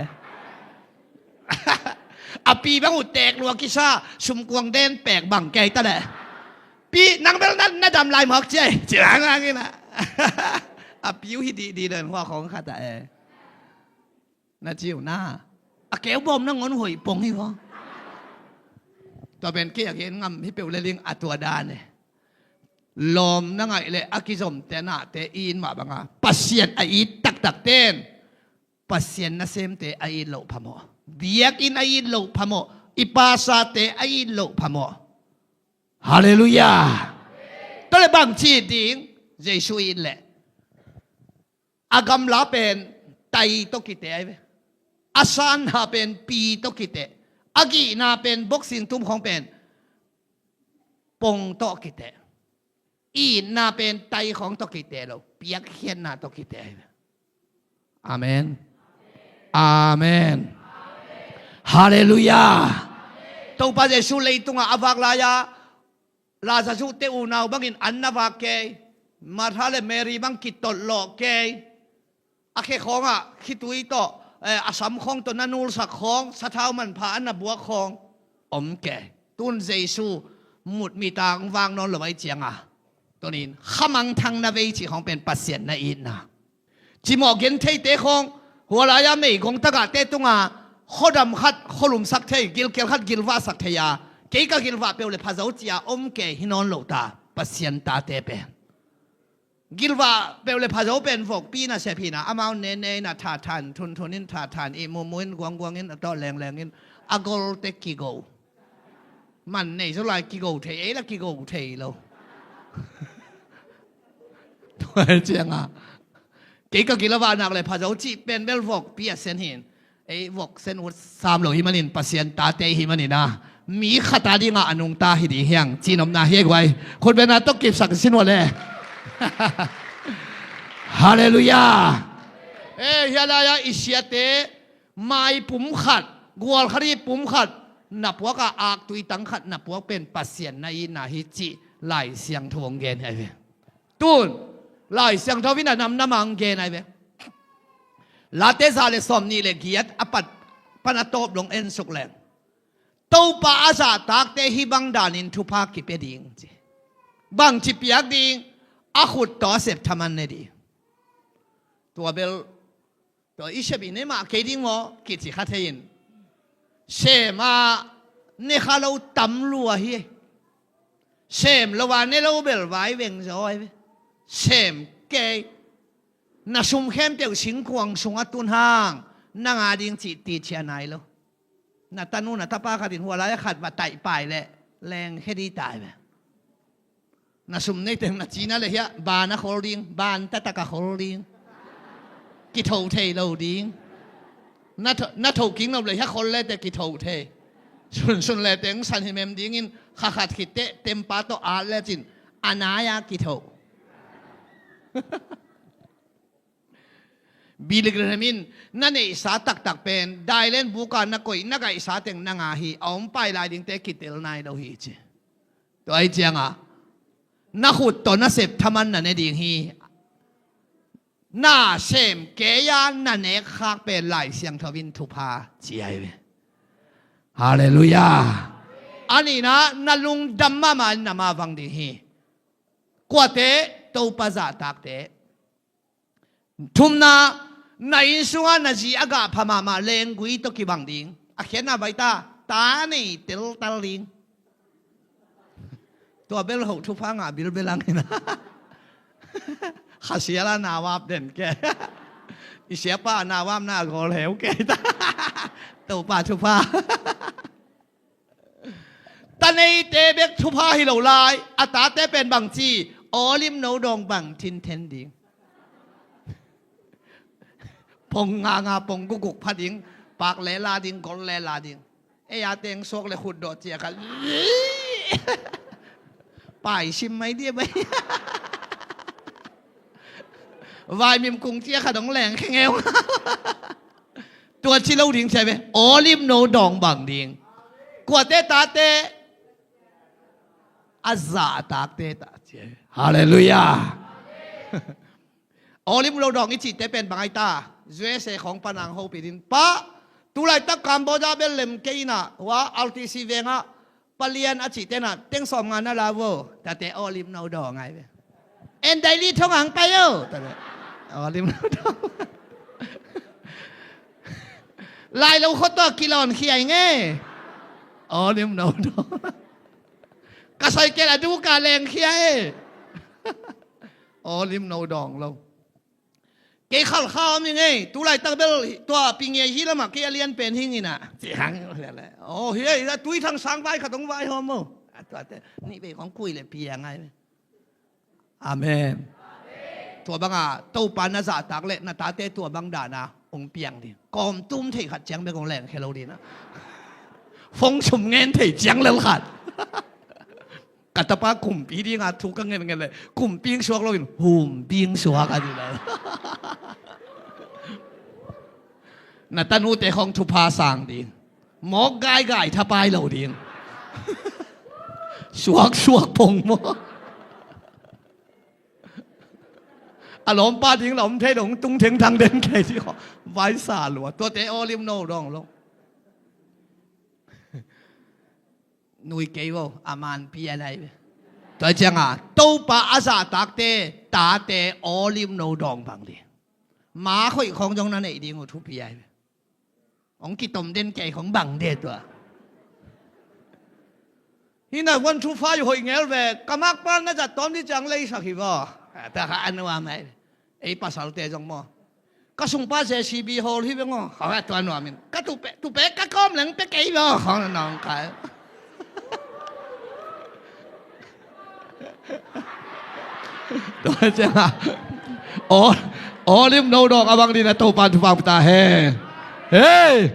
A pi bang uh tek lua kisa, sumkuang den pek bang kei ta leh. Pi, nang bel na, na dam lai mawk ci ai. Ci bang a ngina. A pi uh hi didi den hua khawng khatah e. Na ci uh na. A keu bawm nangawn hoih pong hi vaw. Tua pen kei a gen ngam hi peuh le ling a tua dan e. Lawm na ngaih le a kizomte nahte i it mah banga Pasian a it taktak ten Pasian nasemte a it loh phamawh. Biakinn a it loh phamawh. I pasate a it loh phamawh. Halleluiah. Tua le bang ci ding, Jesu it leh a gamla pen tai tawh kiteh ai ve. A sanna pen pi tawh kiteh. A gihna pen boxing tum khawng pen pong tawh kiteh. Itna pen tai khawng tawh kiteh lo, piakkhiatna tawh kiteh ai ve. Amen. Amen. Halleluiah. Topa Jesu leitungah a vak lai-a Lazarus te unau bangin an na vak kei. Martha le Mary bang kitolh lawh kei. A khe khawngah khitui tawh, eh, a sam khawng tawh na nulsak khawng, sathau manpha an na buak khawng om kei. Tun Jesu mut mi tang vang nawn lo ai cianga, tunin khamangthang na vei cih khawng pen Pasian na itna. Cimawh gentheite khawng, hua lai-a meigong tagahte tunga khuadam khat khualumsak thei, gilkial khat gilvahsak thei a, kei ka gilvah peuh le phazo cia om kei hi nawn lo ta, Pasian tate pen. Gilvah peuh le phazo pen vokpi nasep hina, amau nene in a thathan, thunthunin thathan, i mumuin guangguangin a tawh lenglengin a golte kigo. Man nei zo lai kigo thei, ei la kigo thei lo. Tua cianga kei ka gila vahnak le phazo cih pen bel vokpi a sen hin. Ei vok sen ut sam lo hi manin Pasian tate hi manin a mi khata dinga a nungta hi ding hiang cinopna hi guai. Khutbena tawh kipsak sin uh le. Halleluiah. Ei hia lai-a i siate mai pum khat, gual khat i pum khat na puak a, aktui tang khat na puak pen Pasian na itna hi cih Lai Siangtho hong gen hi ai ve. Tun Lai Siangtho in a namnam a hong gen ai ve. Late za le sawm nih le giat a pat pan a tawp long ensuk leng Topa a zahtakte hih bang danin thupha kipia ding ci. Bangci piak ding? A khut tawh a sep thaman ne ding. Tua bel tua i sep i ne mah kei ding maw kici kha thei in. Sem a ne kha lo tam lua hi. Sem lo a ne lo bel vai veng zaw ai ve. Sem kei. Na sum khempeuh singkuang sungah tun hang na nga ding cih ti cia nai lo. Na tanu na tapa khatin hua lai-ah khat va taih pai leh lengkhia dih tai ve. Na sum neiteng na cina le hiah ban a khol ding, ban taktak a khol ding. Kitho thei lo ding. Na tho, na tho king lo le hiah khol le te kitho thei. Sunsun le teng san himem dingin kha khat khit teh tempa tawh at le cin a nai-a kitho. Billy Graham in na neihsa taktak pen dailen buka na koih na gaihsa teng na nga hi, a om pai lai dingte kitel nai lo hi ci. Tua ahi cianga na khut tawh na sep thaman na ne ding hi. Na sem kei-a na nek khak pen Lai Siangtho in thupha ci ai ve. Halleluiah. A nihna na lungdam mahmah in na mavang ding hi. Kuate? Topa zahtakte. Thumna, na inn sungah na zi a gah pha mahmah lenggui tawh kibang ding. A khiatna baita, ta nei teltal ding. Tua bel hoh thupha ngah bilbel ang hina. Khasiala nawap den ke. I siapa nawap na a gawl heu ke ta. Topa thupha. A neite bek thupha hi lo lai, a tate pen bang ci, awlim no dawng bang thinthen ding. Pong nga nga, pong guk guk pha ding, pak le la ding, gol le la ding. Ei a teng suak le khut dawh ciak a. Pai sim mai dia bai. Vaimim kung ciak a dong leng khengeu. Tua ci lo ding cia ve. Awlim no dawng bang ding. Kuate tate a zahtakte ta cia ve. Halleluiah. Awlim no dawng i cihte pen bang ai ta? U S A khawng pan ang hopih din. Pa, tulaitak Cambodia bel lem kei inah, hua R T C vengah, palian a cihte na, teng sawm nga na la vo, tate awlim no dawng ai ve. En daily thong ang pai o. Tate awlim no dawng. Lai lo khot tawh kilawng khia ing e. Awlim no dawng. Ka saikel a duk a leng khia e. Awlim no dawng lo. Kei khalkha om ing e, tulaitak bel tua pi ngei hi lamah kei a lian pen hing inah. Ci hang le le. Aw, hi e, tui thang sang vai khat hong vai hawm o. A tuate, nih vei khawng kui le piang ai. Amen. Tua banga, Topa na zahtak le, na tate tua bang dana, hong piang ding. Kawm tum thei khat ciang bek hong leng khia lo ding a. Fong sum ngen thei ciang lel khat. Ka tapa kumpi dinga thu ka ngen ngen le, kumpi suak loin, humpi suak a ding la. Na tanute khawng thupha sang ding. Mawk gaigai thapai lo ding. Suak suak pong maw. A lawmpa ding la om thei dong tung thengthang den kei ding. Vaisa lua. Tuate awlim no dawng lo. Nui kei vo, a manpi a lai ve. Tua cianga, Topa a zahtakte, tate awlim no dawng bang ding. Ma khoih khawng zong na neih ding uh thupi ai ve. Hong kitom den kei khawng bang de tua. Hina one two five hoih ngel ve, ka makpa na zat tawm di ciang leisak hi vo. Ta kha a nuam ai ve. Ei pasalte zong maw. Ka sungpa J C B hawl hi veng aw. Hawh a tua nuamin. Ka tupe, tupe ka kawm leng pe kei lo. Hawh na nong kai. Tua ciang a. Aw, awlim no dawng a bang dina Topa thupha ta hen. Hei!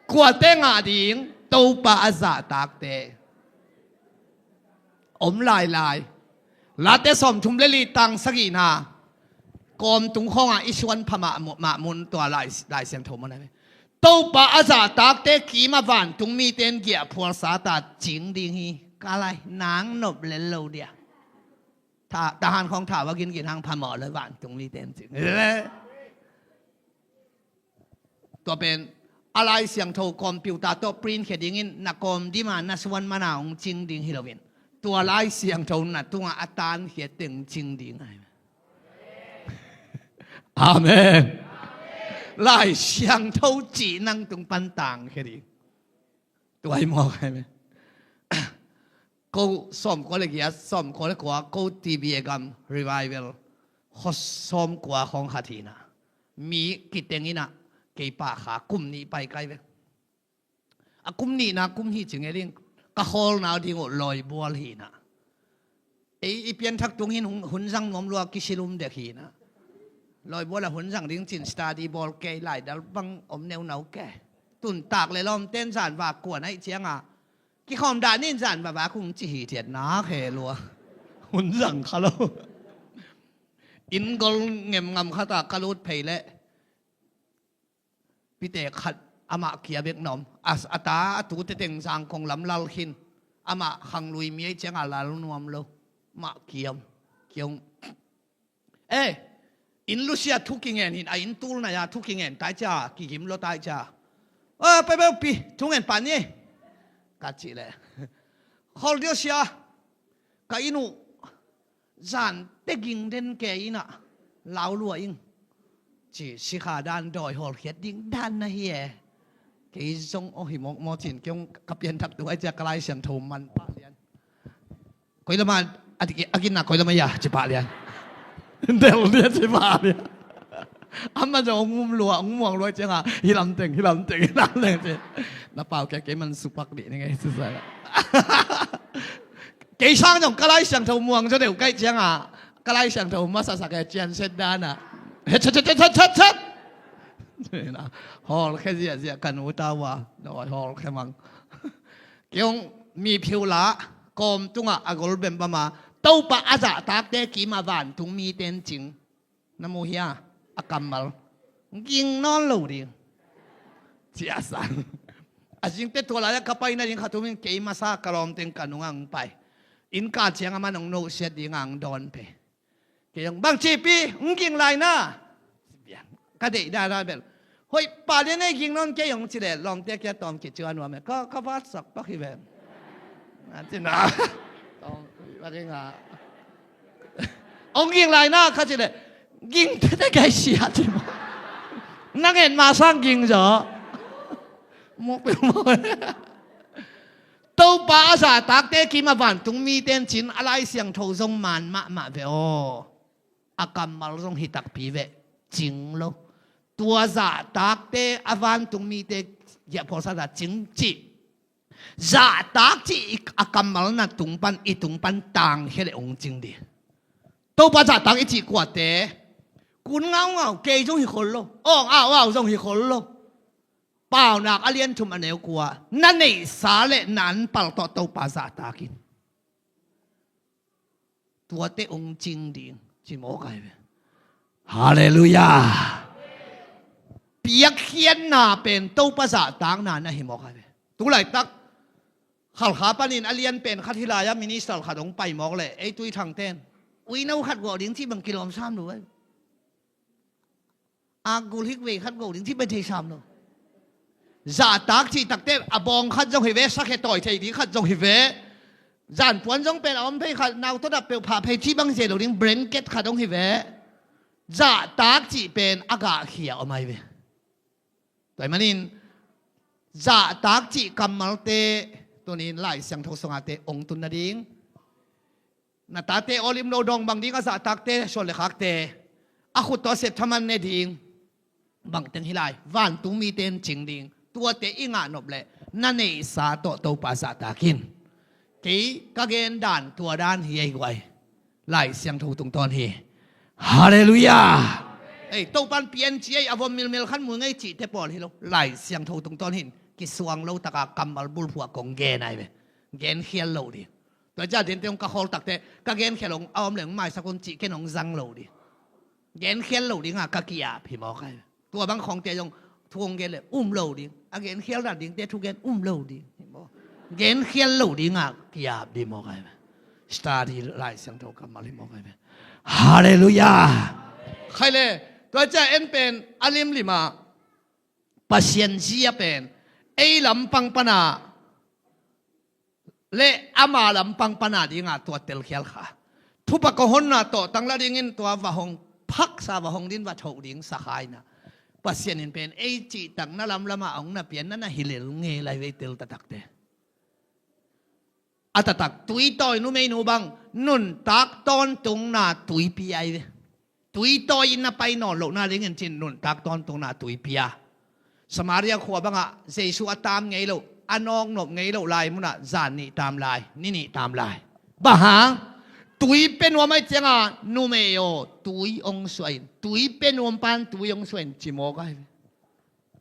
Kuate ngah ding Topa a zahtakte. Om lailai. Late sawmthum le li tang sagihna. Kawm tung khawngah i suan pha mahmun, mahmun tua lai, Lai Siangtho mun a ve. Topa a zahtakte kim a vantung mite in giah phualsa ta cing ding hi. Ka lai, nang nop lel lo dia. Tha, tahan khawng tha va gingin hang phamawh le vantung mite in cing. Tua pen a Lai Siangtho computer tawh print khia dingin na kawm dima na suan mana hong cing ding hi loin, tua Lai Siangtho na tungah a tankhia teng cing ding ahi. Amen. Lai Siangtho cih nang tung pan tangkhia ding. Tua hi mawk ahi me. Ko sawmkua le giat, sawmkua le kua, ko T B A gam revival. Khaw sawmkua khawng khat hi na. Mi kiteng ina, kei pa kha kum nih pai kai ve. A kum nihna kum hi ci ngei ding, ka khawlna ding uh lawibual hi na. Ei i pianthak tung hin hun, hun zang nuam lua kisilum dek hi na. Lawibual a hun zang ding cin study bawl kei laidal bang om neunau kei. Tun tak le lawmten zan va kuan aih cianga. Kikhawm dah nin zan va va kung ci hi thiat na khe lua. Hun zang kha lo. Inn gol ngem ngam khata ka lut phei leh. Pite khat amah kia bek na om. A, a ta, a tute teng zang kong lam lal khin. Amah khanglui mi aih cianga lal nuam lo. Mah kiam. Kiam. Eh, inn lusia thu kingen hin, a inn tulna ya thu kingen tai cia, kigim lo tai cia. Eh, pe pe pi, thu ngen pan ni. Ka ci le. Khol dio sia. Ka inn uh. Zan te ging den ke ina. Lau lua ing. Ci sikha dan doi hol khiat ding dan na hi e. Kei zong o hi mok mo cin, kei ong ka pianthak tu ai cia ka Lai Siangtho man pa lian. Koi lama, a dik, a ginna koi lama ya, ci pah lian. Del dia ci pah lian. Amah zong hong um lua, hong muang lua ciangah, hi lamteng, hi lamteng, hi lamteng ci. Na pau kia kei man supak dih ni ngei, susak. Kei sang zong ka Lai Siangtho muang zaw deuh kaih ciangah, ka Lai Siangtho masasak e cian set danah. Het, het, het, het, het, het. Hawlkhia ziahziah ka nu tau a, hawlkhia mang. Kei hong mi phiu la, kawm tungah a gol bembam a, Topa a zahtakte kim a vantung mite in cing. Na mu hia? A kammal. Ging nawn lo ding. Ciahsan. A zingte tua lai-ah ka pai nading khat um in kei masa ka lawmteng ka nungah hong pai. Inn ka ciang amah hong nusiat dingah hong dawn pei. Kei hong bang cipi, hong ging lai na. Ka deih dana bel. Hoih pa lian ei ging nawn kei hong ci leh, lawmte kia tawm kici a nuam e. Ka, ka vatsak pak hi ve. Na ci na. Tawm, bak ing a. Hong ging lai na, ka ci leh. Ging tete kei sia ci maw. Na ngen ma sang ging zaw. Muk pe maw. Topa a zahtakte kim a vantung mite in cin a Lai Siangtho zong man mahmah ve aw. A kammal zong hi takpi ve. Cing lo. Tua zahtakte a vantung mite giahphual sa ta cing cih. Zahtak cih i, a kammal na tung pan, i tung pan tangkhia le hong cing dih. Topa zahtak i cih kuate. Kun ngaungau, kei zong hi khol lo. Awng au au zong hi khol lo. Paunak a lian thum a neu kua. Na neihsa le na anpal tawh Topa zahtak in. Tuate hong cing ding. Ci mawk ai ve. Halleluiah. Piakkhiatna pen Topa zahtakna na hi mawk ai ve. Tu laitak. Khalkha panin a lian pen khat hi lai-ah minister khat hong pai mawk leh. Ei tui thangten. Uino khat gawh ding cih bang kilawm sam lo ai. Akgul hik vei khat go ding cih pen thei sam lo. Zahtak cih takte a bawng khat zong hi ve, sakhe tawi thei ding khat zong hi ve. Zanpuan zong pen a om phei khat, nau tawdap peuh phah phei cih bang zia lo ding, blanket khat zong hi ve. Zahtak cih pen a gahkhia om ai ve. Tua ahih manin zahtak cih kammalte tunin Lai Siangtho sungate ong tun nading. Na tate awlim lo dawng bang ding a zahtakte, suan le khakte. A khut tawh a sep thaman ne ding. Bangteng hi lai, vantung mite in cing ding. Tuate i ngah nop leh, na neihsa tawh Topa zahtak in. Kei ka gen dan, tua dan hi ei guai. Lai Siangtho tungtawn hi. Halleluiah. Ei, Topan pian ci ei, a vom milmil khan mu ngei cihte pawl hi lo. Lai Siangtho tungtawn hin. Kisuang lo taka kammal bulphuh a kong gen ai ve. Gen khial lo ding. Tua ciah dente hong ka khawl takte, ka genkhial hong a om le hong maisak un cih ken hong zang lo ding. Genkhial lo dingah ka ki-ap hi mawk ai. Tua bang khawngte zong thu hong gen le um lo ding. A genkhial dan dingte thugen um lo ding. Genkhial lo dingah ki-ap ding mawk ai. Study Lai Siangtho kammal hi mawk ai. Halleluiah. Khai le, tua ciah en pen a limlimah Pasian zia pen ei lampang pana le ama lampang pana dingah tua telkhial kha. Thupha kong honna tawhtang la dingin tua va hong phaksa, va hong din, va thoh ding sakhaina. Pasian in pen ei cihtakna lamlamah a hong na pian na na hi lel ngei lai vei tel taktakte. A taktak tui tawi numeinu bang nuntak tawntungna tuipi ai ve. Tui tawi in na pai nawn lohna dingin cin nuntak tawntungna tuipi a. Samaria khua bangah Jesu a tam ngei loh, a nawknop ngei loh lai munah zan nih tam lai, ni nih tam lai. Bang hang? Tui pe nuam ai cianga numei aw, tui ong suah in. Tui pe nuam pan tui ong suah in ci mawk ai ve.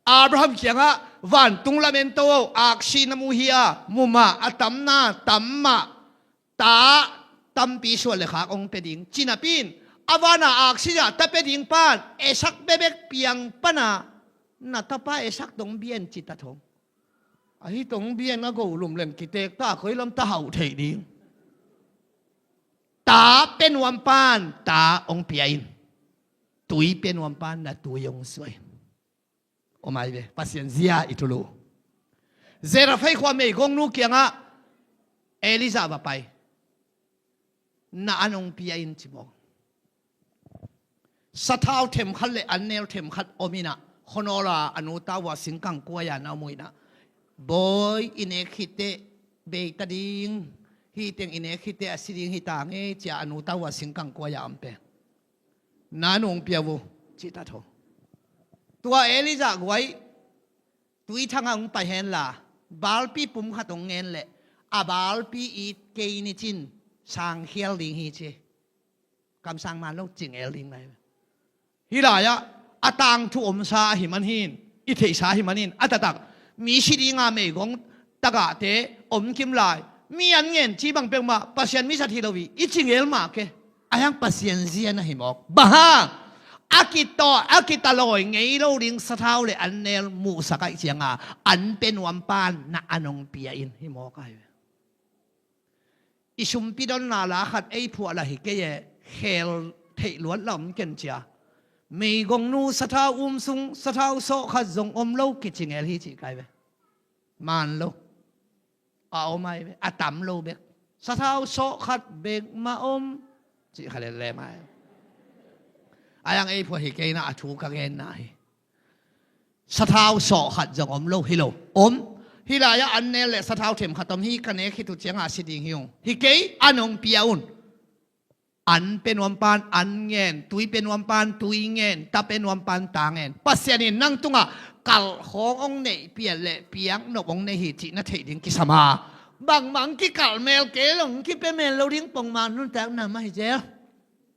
Abraham kiangah vantung lamen to aw, aksi na mu hia, mu mah, a tamna tam mah, ta tampi suan le khak hong pia ding. Ci napi in a vana aksi zah ta pia ding pan Isak bebek piang pana na tapa Isak dong bia in ci ta thong. Ahi tong bia in a go lum leng kitek ta koi lam ta hauh theih ding. Ta pia nuam pan ta hong pia in. Tui pia nuam pan na tui hong suai. Om ai ve, Pasian zia i thulu. Zarephath khua meigongnu kiangah Elijah va pai. Na an hong pia in ci mawk. Sathau themkhat le annel themkhat om inah, khuanawl a a nu tau a singkang kuai-a na om uh inah, Bawi, i nek khit teh bei ta ding, hih teng i nek khit teh a si ding hi ta ngei, ci-a a nu tau a singkang kuai-a om pen. Na an hong pia uh, cih ta tho. Tua Elijah guai, tui thangah hong pai henla, balpi pum khat hong ngen leh, a balpi it kei ni cin, sangkhial ding hi ci. Kamsang man lo, cingel ding lai. Hih lai-ah a tangthu omsa ahi man hin, i theihsa ahi man hin, a taktak mi si dinga meigong tagahte om kim lai, mi an ngen ci bang peuhmah Pasian mi zat hi lo hi, i cingel mah ke. A hiang Pasian zia na hi mawk. Bang hang? A kitaw, a kitalawi ngei lo ding sathau le an nel muhsak ahih cianga, an pe nuam pan na an hong pia in hi mawk ahi ve. I sumpi donna la khat ei phuah lah hi kei e, khel theih luat lah om ken cia. Meigongnu sathau um sung, sathau sawh khat zong om lo, kicingel hi cih kai ve. Man lo. A om ai ve, a tam lo bek. Sathau sawh khat bek mah om. Cih kha lel lem ai. A hiang ei phuah hi kei na a thu ka genna hi. Sathau sawh khat zong om lo hi lo. Om. Hih lai-ah an nel le sathau them khat om hi, ka nek khit uh ciangah a si ding hi ung. Hi kei, an hong pia un. An pe nuam pan an ngen, tui pe nuam pan tui ngen, ta pe nuam pan ta ngen. Pasian in nang tungah kalh khawng hong neih pian le piak nop hong nei hi cih na theih ding kisam a. Bangmah hong kikalh mel kei lo, hong kipia mel lo ding pongman nuntak na mah hi zel.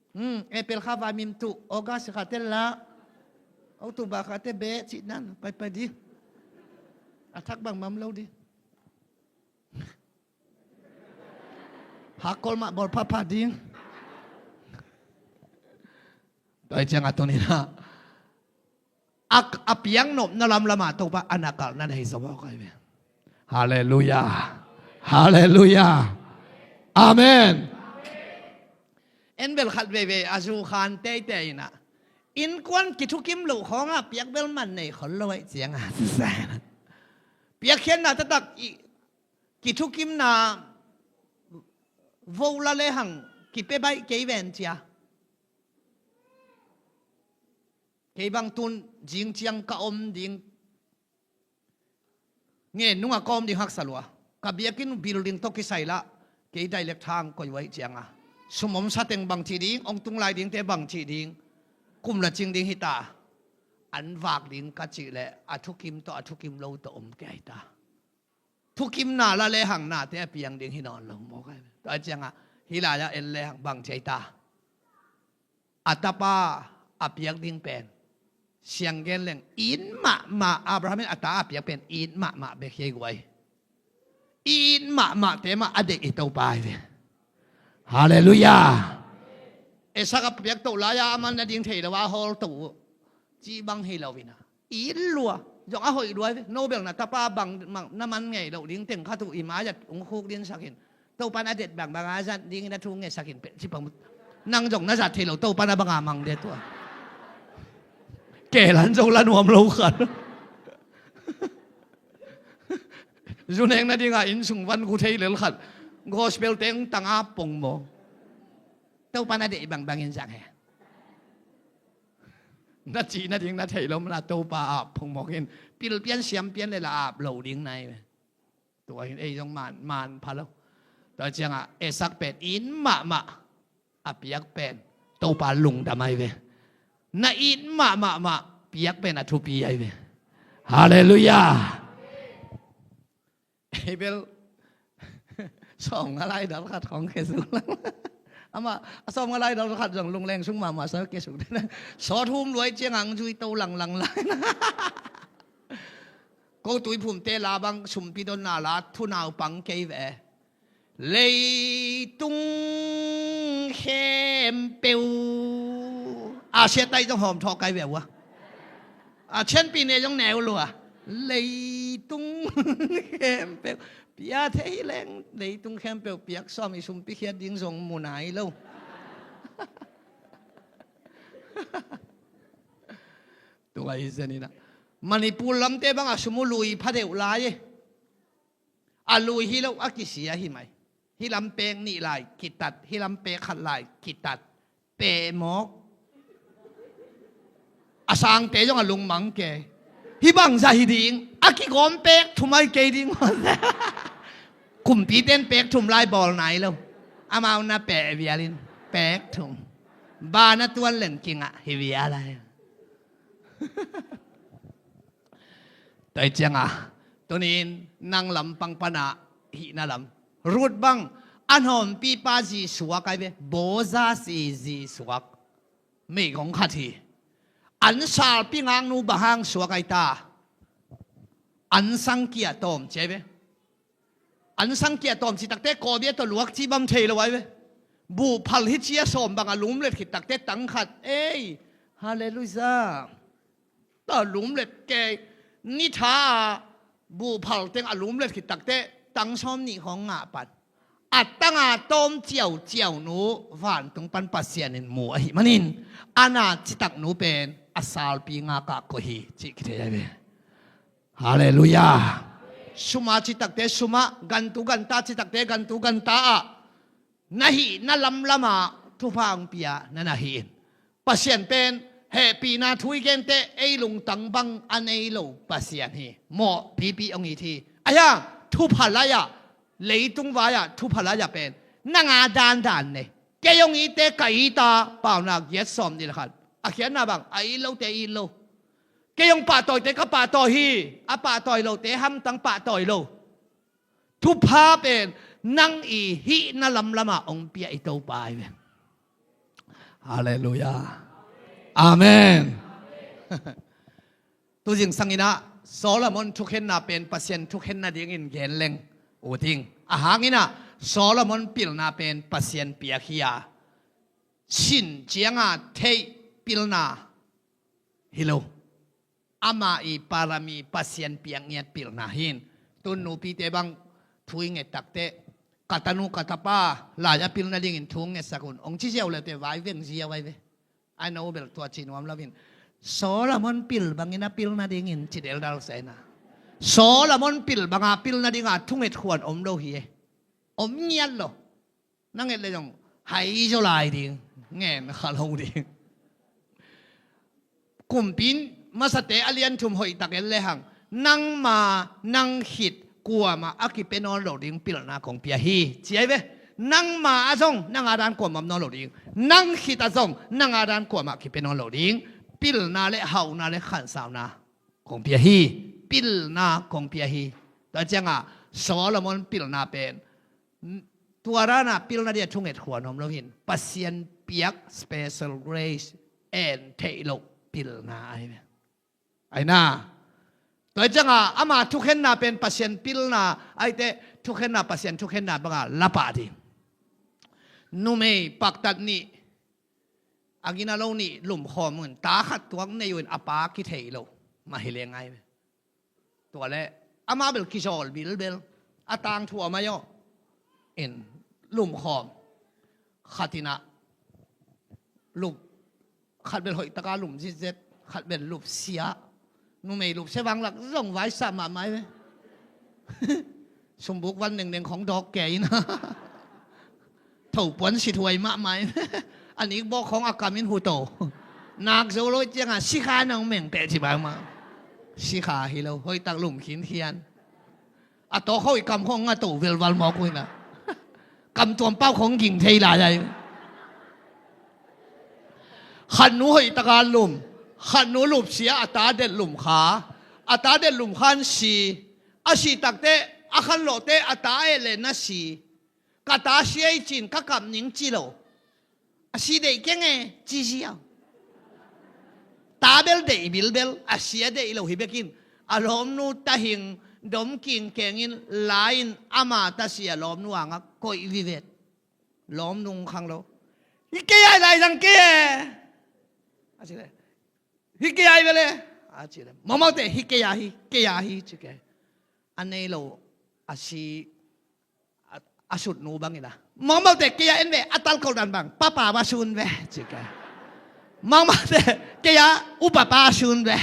Hmm, April kha vai mim tuh, August kha tel la, October kha te be cih nan, pai pai ding. A thak bangmah om lo ding. Hakkol mah bawl phapha ding. Tua hi ciangah tuni-in ah, a, a piak nopna lamlamah Topa a na kalh na nei zo aw kai ve. Halleluiah. Halleluiah. Amen. En bel khat veivei a zu khan teitei in ah, innkuan kithukim loh khawngah piak bel man nei khol lo ahih ciangah, piakkhiatna taktak i, kithukimna vo la lehang kipia baih kei ven cia. Kei bang tun zing ciang ka om ding, ngen nungah ka om ding haksa lua. Ka biakinn building tawh kisai lah, kei direct thang koi uh ahih cianga, sum omsa teng bang cih ding, hong tung lai dingte bang cih ding, kum la cing ding hi ta. An vak ding ka cih leh a thukim tawh a thukim lo tawh om kei ta. Thukimna la lehang nate a piang ding hi nawn lo maw kai. Tua ciangah hih lai-ah en lehang bang cei ta. A tapa a piak ding pen, siang gen leng it mahmah, Abraham in a ta a piak pen it mahmah bek hi ei guai. It mahmahte mah a deih hi Topa hi ve. Halleluiah. Isak a piak toh lai-a aman na ding thei lo a hawl toh uh, cih bang hi lo in ah, it lua. Zong a hoih lua hi ve. No bel na tapa bang mang na man ngei loh ding teng khat uh i mai-ah hong khuk dinsak in, Topa in a det bangbang a zat dingin a thu ngetsak in peh ci pamut. Nang zong na zat thei lo, Topa in a banga mang det uh a. Kei lan zo la nuam lo khat. Zu nek nadingah inn sung van gu thei lel khat, gospel teng tang a pong maw. Topa in a deih bangbangin zang he. Na cih nading na theih lo mah na Topa ap phongmawk in, pil pian siam pian le la ap lo ding nai ve. Tua hin ei zong man, man pha lo. Tua ciangah Isak pen it mahmah a piak pen Topa lungdam ahi ve. Na it mahmah mah piak pen a thupi ahi ve. Halleluiah. Ei bel sawmnga lai dal khat khawng kiasuk lang. Amah a sawmnga lai dal khat zong lungleng sung mahmah sa kiasuk dena. Sawt hum luai ciang ang zui to langlang lai na. Ko tuiphumte la bang sumpi donna la thunaupang kei ve. Leitung khempeuh a siatai zong hawm thawh kai ve uh a. A Chin pi ne zong neu lua. Leitung khempeuh pia thei leng, leitung khempeuh piak sawm i sumpi khiat ding zong mu nai lo. Tua hi zen in ah, Manipur lamte bangah sum uh lui pha deuh lai e. A lui hi lo a kisia hi mai. Hih lam pek nih lai kitat, hih lam pek khat lai kitat. Peh mawk. A sangte zong a lungmang kei. Hih bangzah hi ding, a kigawm pek thum ahi kei ding. Kumpite in pek thum lai bawl nai lo. Amau na peh vial in pek thum. Ba na tuan leng kingah hi vial lai. Tua hi cianga, tunin nang lampang pana hihna lam, Ruth bang a nawmpipa zi suak ai ve, Boaz i zi suak. Meigong khat hi. An salpi ngaknu bang hang suak ai ta? An sangkia tawm ci ai ve. An sangkia tawm ci takte kawbia tawh luak ci bam thei lo ai ve. Buhphal hi cia sawm bang a lumlet khit takte tang khat. Ei, halleluiah. Tawh lumlet kei, ni tha a buhphal teng a lumlet khit takte tang sawm nih khawng ngah pan. A tanga tawm ciauciau nu vantung pan Pasian in mu ahi manin, ana citak nu pen a salpi ngakah koih hi cih kithei ai ve. Halleluiah. Suma citakte suma, gantu ganta citakte gantu ganta ah na hihna lamlama thupha hong pia na na hi in. Pasian pen hehpihna thu i gente ei lungtang bang a nei lo Pasian hi. Mawh pipi hong it hi. Ahi hang thupha lai-ah, leitung vai-ah thupha lai-ah pen nanga dandan nei. Kei hong ite ka ita, Paunak giat sawm nih le khat. A khiatna bang, a it lote it lo. Kei hong pahtawite ka pahtawi hi, a pahtawi lote hamtang pahtawi lo. Thupha pen nang i hihna lamlamah hong pia i Topa ahi ve. Halleluiah. Amen. Tuzing sanginah Solomon thukhenna pen Pasian thukhenna dingin gen leng uh ding. A hanginah Solomon pilna pen Pasian piak hi a, sin cianga theih pilna hi lo. Ama i parami Pasian piak ngiat pilna hi in. Tun nupite bang thu i nget takte, ka tanu ka tapa lai a pilna dingin thu ngetsak un hong ci ziau lete vai veng ziau ai ve. Ai no bel tua ci nuam lo in. Solomon pil bangin a pilna dingin ci deldal sa ina. Solomon pil banga pilna dinga thunget khuan om lo hi e. Om ngiat lo. Na nget le zong hai zaw lai ding, ngen kha lo ding. Kumpi masate a lian thum hoih tak en le hang, nangma nang khit kuamah a kipia nawn lo ding pilna kong pia hi ci ai ve. Nangma ah zong nanga dan kuamah om nawn lo ding, nang khit ah zong nanga dan kuamah kipia nawn lo ding pilna le hauhna le khansauna kong pia hi. Pilna kong pia hi. Tua cianga Solomon pilna pen tua dana pilna dia thunget khuan om lo hin, Pasian piak special grace en theih loh pilna ahi ve. Aina. Tua cianga ama thukhenna pen Pasian pilna aite, thukhenna Pasian thukhenna banga lapah ding. Numei paktat nih, a gina lo nih lumkhawm un, ta khat tuak nei un, a pa kithei lo mah hi leng ai ve. Tua le ama bel kizawl bilbel, a tangthu a mai aw in lumkhawm. Khatinah lup, khat bel hoihtaka lum zitzet, khat bel lup sia. Numei lup sia vanglak zong vaisah mahmah ai ve. Sumbuk van nengneng khong dawk kei ina. Thopuan sithuai mahmah in. A nikbawk khong a kamin huto. Nak zo lo cianga sikha nong meng peh ci bangmah. Sikha hi lo, hoihtak lum khinkhian. A tawk hoih kam khong a to velval mawk uh ina. Kamtuam pau khong ging thei lai ai. Khatnu hoihtaka lum, khatnu lupsia, a ta det lum kha. A ta det lum khan si. A si takte, a khanlawhte a ta eh le na si. Ka ta sia i cin ka kap ning ci lo. A si deih keng e ci ziau. Ta bel deih bilbel, a sia deih lo hi bekin. A lawmnu tahing dom kingkengin lai-in ama ta si a lawmnu angak koih vivet. Lawmnu khang lo. Hi kei ai lai zang kei e. A ci le. Hi kei ai vele. A ci le. Mawmawte hi kei a hi, kei a hi ci kei. A nei lo, a si a, a sutnu bangin a. Mawngmawte kei a en ve, a talkol dan bang papa va sun ve ci ke. Mawngmawte kei a upapa sun ve.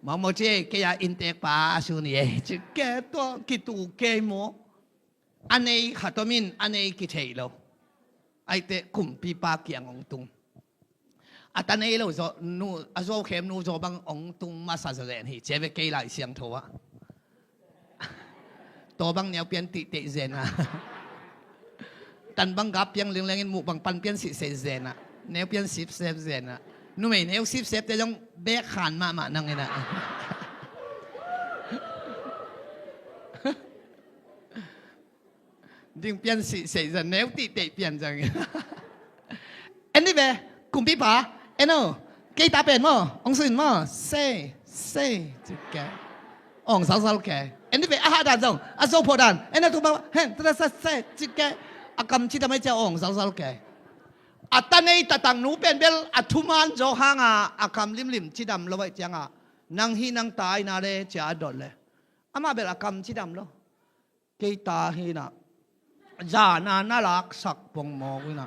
Mawngmawte kei a inntekpa a sun ye ci ke. Tua kitu kei maw. A nei khat om in a nei kithei lo. Aite kumpipa kiang hong tung. A ta nei lo zaw nu, a zuau khem nu zaw bang hong tung masa zaw zen hi. Cia ve kei Lai Siangtho ah. Taw bang neupian tihte zen ah. Tan bang gap piang lingleng in muh bang panpian sihseh zen ah. Neupian sipsep zen ah. Numei neu sipsep te zong Bek khan mahmah nang ina. Ding pian sih seih zan neu tih teih pian zang. En dih ve, kumpipa, en o, kei ta pen maw, ong sun maw, sei, sei, cik ke. Ong zalzal ke. En dih ve, a hah dan zong, a zo phawh dan, en a tu ba, hen, ta ta sa, sei, cik ke. A kam cidam ai cia ong zalzal ke. A ta nei ta tang nu pen bel, a thuman zaw hanga, a kam limlim cidam lo ai cianga. Nang hi nang ta ai na le, cia a dot le. Amah bel a kam cidam lo. Kei ta hi na. Zana na laksak pongmawk ina.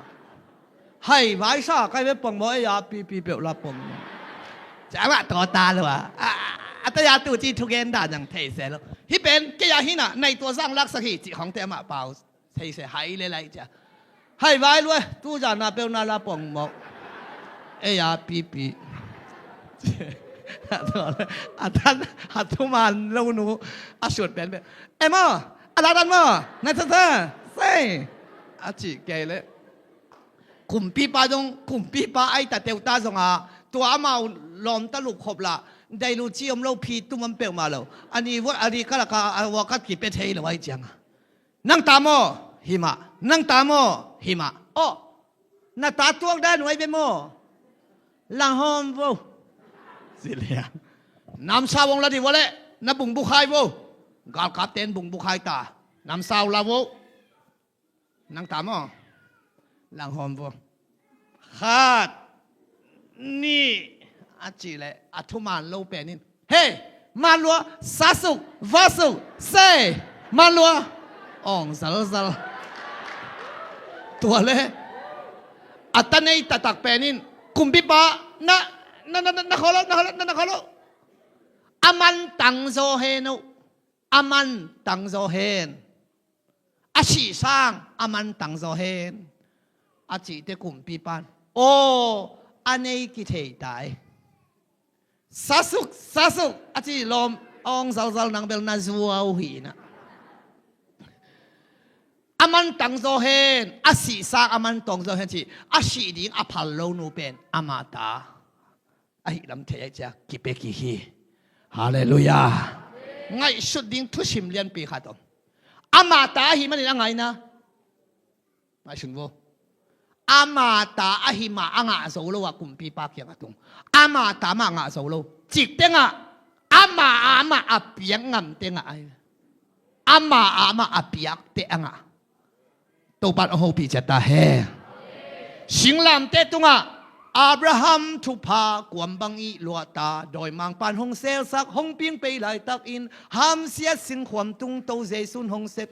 Hai vai sa kai ve pongmawk e ya pipi peuh la pongmawk. Cia mah tawta lo a. A, a ta ya tu ci thugen da nang thei se lo. Hi pen kei ya hi na nai tua zang laksak hi ci hong te amah pau. Thei se hai le lai cia. Hai vai lua tu zana peuh na la pongmawk. E ya pipi. A tan, a thuman lo nu a sut pen pen. E maw, a la dan maw, na sa sa, sei. A ci kei le. Kumpipa zong, kumpipa ai ta teuh ta zonga, tua amau lawm ta lup khop la, dai lu ci om lo phi tum om peuhmah lo. Ani vot, ani kalaka, a wakat kipe thei lo ai cianga. Nang ta maw, himah. Nang ta maw, himah. Aw, na ta tuak dan uai ve maw. Langhawm vo. Ziliang. Namsau ong la di vo le, na bungbukhai vo. Galkap ten bungbukhai ta. Namsau la vo. Nang ta maw. Langhawm vo. Khat, nih, a ci le, a thuman lo pen in. Hei, man lua, sa suk, va suk, sei, man lua. Ong zalzal. Tua le, a ta nei ta tak pen in, kumpipa, na, na, na, na, na kholo, na kholo, na, na kholo. A man tang zaw hen o. A man tang zaw hen. A sih sang a man tang zaw hen. A cihte kumpipan. Aw, a nei kithei tai. Sa suk, sa suk, a ci lawm, ong zalzal nang bel na zuau hi na. A man tang zaw hen, a sih sang a man tang zaw hen ci, a sih ding a phal lo nu pen, ama ta. Ahi lam thei ai cia, kipe kik hi. Halleluiah. Ngaihsut ding thusim lianpi khat om. Ama ta ahi manin a ngaina. Ngaihsun vo. Ama ta ahi mah a ngah zo lo a kumpipa kiang a tung. Ama ta mah ngah zo lo. Cik tengah. Ama, ama a piak ngam tengah ai. Ama, ama a piak te a ngah. Topan a hopih ciat ta hen. Singlamte tungah Abraham thupha kuam bang i luahta, dawimangpan hong selsak, hong ping pei laitakin, hamsiat singkhuam tung to Jesu'n hong sep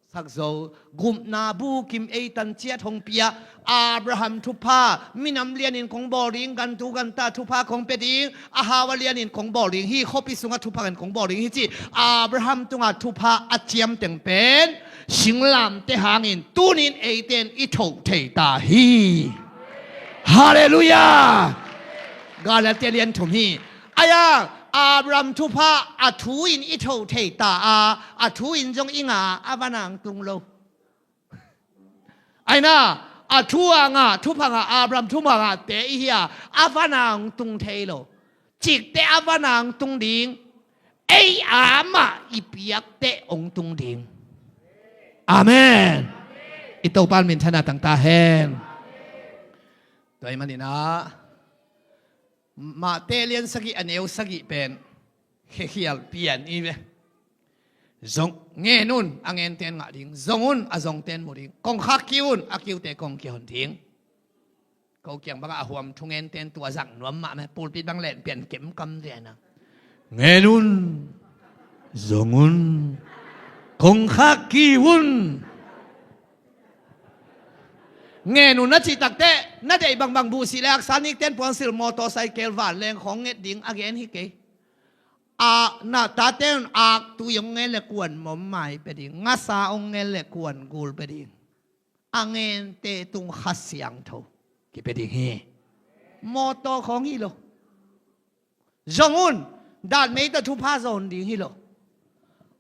sak zo, gupna bukim eitan ciat hong pia. Abraham thupha, minam lianin kong bawl ding, gantu ganta thupha kong pia ding, a hau a lianin kong bawl ding hi, khuapi sungah thupha ngen kong bawl ding hi ci. Abraham tungah thupha a ciamteng pen singlamte hangin tunin eiten i thoh thei ta hi. Halleluiah. Galatia lian thum hi. Aia, Abraham thupha a thu in i thoh thei ta a, a thu in zong i nga a, a vanang tung lo. Aina, a thu a nga, thupha nga, Abraham thupha nga te i hi a, a vanang tung thei lo. Cikte a vanang tung ding, ei amah i piakte ong tung ding. Amen. I Topan minthanna tang ta hen. Tua i maninah, Mate lian sagih a neu sagih pen khekhial pian i ve. Zong ngen un, a ngenten ngah ding. Zong un, a zongten mu ding. Kongkhak kiu un, a kiute kong kihon ding. Ko kiang bangah a huam thu ngenten tua zang nuam mah meh, pulpit bang len pian kemkam lianah. Ngen un, zong un, kongkhak kiu un. Ngen un na cih takteh, na deih bangbang buhsih le haksa nikten puansilh, motorcycle, vanleng khawng nget ding a gen hi kei. A, na tate un aktui hong ngen le kuan mawmmai pia ding, ngasa hong ngen le kuan gul pia ding. A ngente tung Kha Siangtho kipia ding hi. Motor khawng hi lo. Zong un, datmei tawh thupha zawn ding hi lo.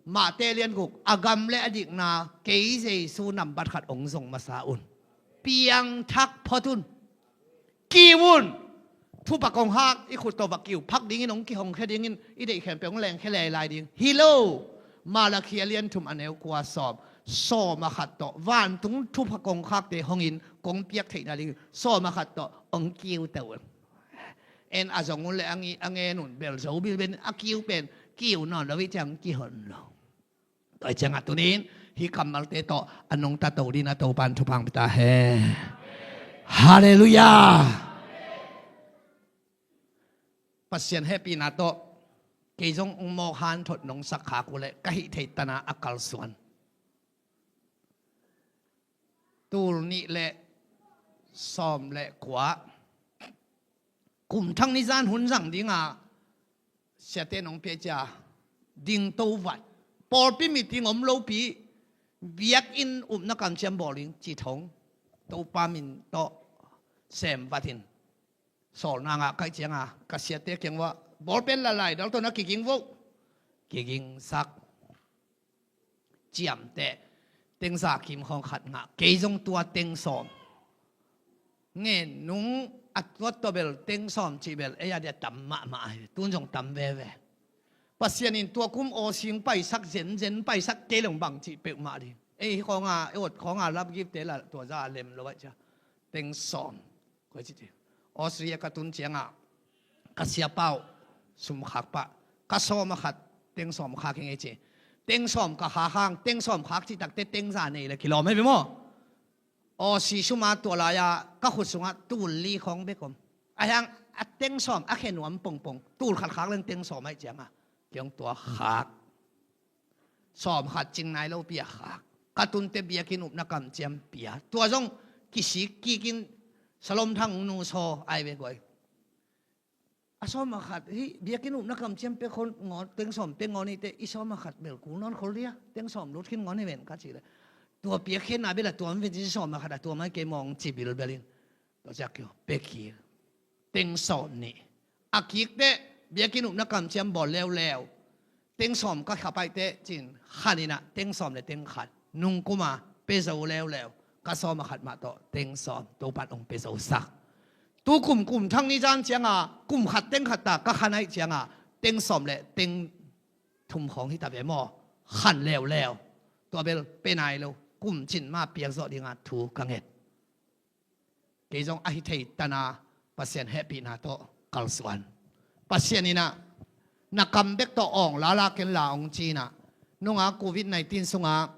Mate lian guk, a gam le a dikna, kei Jesu nambat khat hong zong masa un. Piangthak phot un. Kiu un. thupha kongkhak i khut tawh va kiu phak dingin hong kihongkhia dingin i deih khempeuh hong lengkhia lelai ding hi lo. Malakhi a lian thum a neu kua sawm, sawm a khat tawh vantung thupha kongkhakte hongin kong piak theihna dingin sawm a khat tawh hong kiu to un. En a zong un le a ngi-, a ngen un bel zo bilbel a kiu pen kiu nawn lo i ciang kihon lo. Tua i ciangah tunin hih kammalte tawh a nungta to dina Topan thupha hong pia ta hen. Halleluiah. Pasian hehpihna tawh kei zong hong mawk hanthot nong sak khak uh leh ka hih theih tana a kalsuan. Tul nih le sawm le kua kum thang ni zan hun zang dinga siate nong pia cia ding to vat pawlpi meeting om lopi biakinn upna kamciam bawl ding ci thong Topa min tawh sem vat in sawlna ngah kaih cianga ka siate kiang uah bawlpen lalai dal tawh na kiging voh kigingsak. Ciamteh tengza kim khawng khat ngah kei zong tua teng sawm ngen nung a tuat tua bel teng sawm cih bel ei a dia tam mahmah ahi tun zong tam veve. Pasian in tua kum aw sing paisak zenzen paisak kei leng bang cih peuhmah ding ei hi khawnga ei awt khawnga lapgipte la tua za a lem lo aih cia teng sawm. Koi ci ti Australia ka tun ciangah ka siapa uh sum khak pah ka sawm a khat teng sawm khak hi ngei ci. Teng sawm ka khak hang teng sawm khak cih takte teng za nei le kilawm hei ve maw? Aw si suma tua lai-a ka khut sungah tul li khawng bek om. A hiang a teng sawm a khe nuam pongpong tul khat khak leng teng sawm aih cianga kiang tua khak. Sawm khat cing nai lo pia khak ka tunte biakinn upna kamciam pia tua zong kisik kikin salom thang nu saw ai ve guai. A sawm a khat hi biakinn upna kamciam pek khol ngawn teng sawm pek ngawn hite i sawm a khat bel kul nawn khol dia teng sawm lut khin ngawn hi ven ka ci le tua piak khenna bela tuam ven ci sawm a khat a tuam ai kei mawng ci bilbelin tua ciak kio pek hi. Teng sawm nih a kikte biakinn upna kamciam bawl leuleu. Teng sawm ka khapaihte cin khaninah teng sawm le teng khat nungkuma pe zo leuleu ka sawm a khat mah tawh teng sawm Topan hong pe zo sak. Tu kum kum thang ni zan cianga kum khat teng khat ta ka khan aih cianga teng sawm le teng thum khawng hita ve maw? Khan leuleu tua bel pe nai lo kum cin ma piak zawh dinga thu ka nget. Kei zong a hi thei tana Pasian hehpihna tawh kalsuan. Pasian inah na kam bek tawh awng lala ken la hong cinah nunga covid nineteen sunga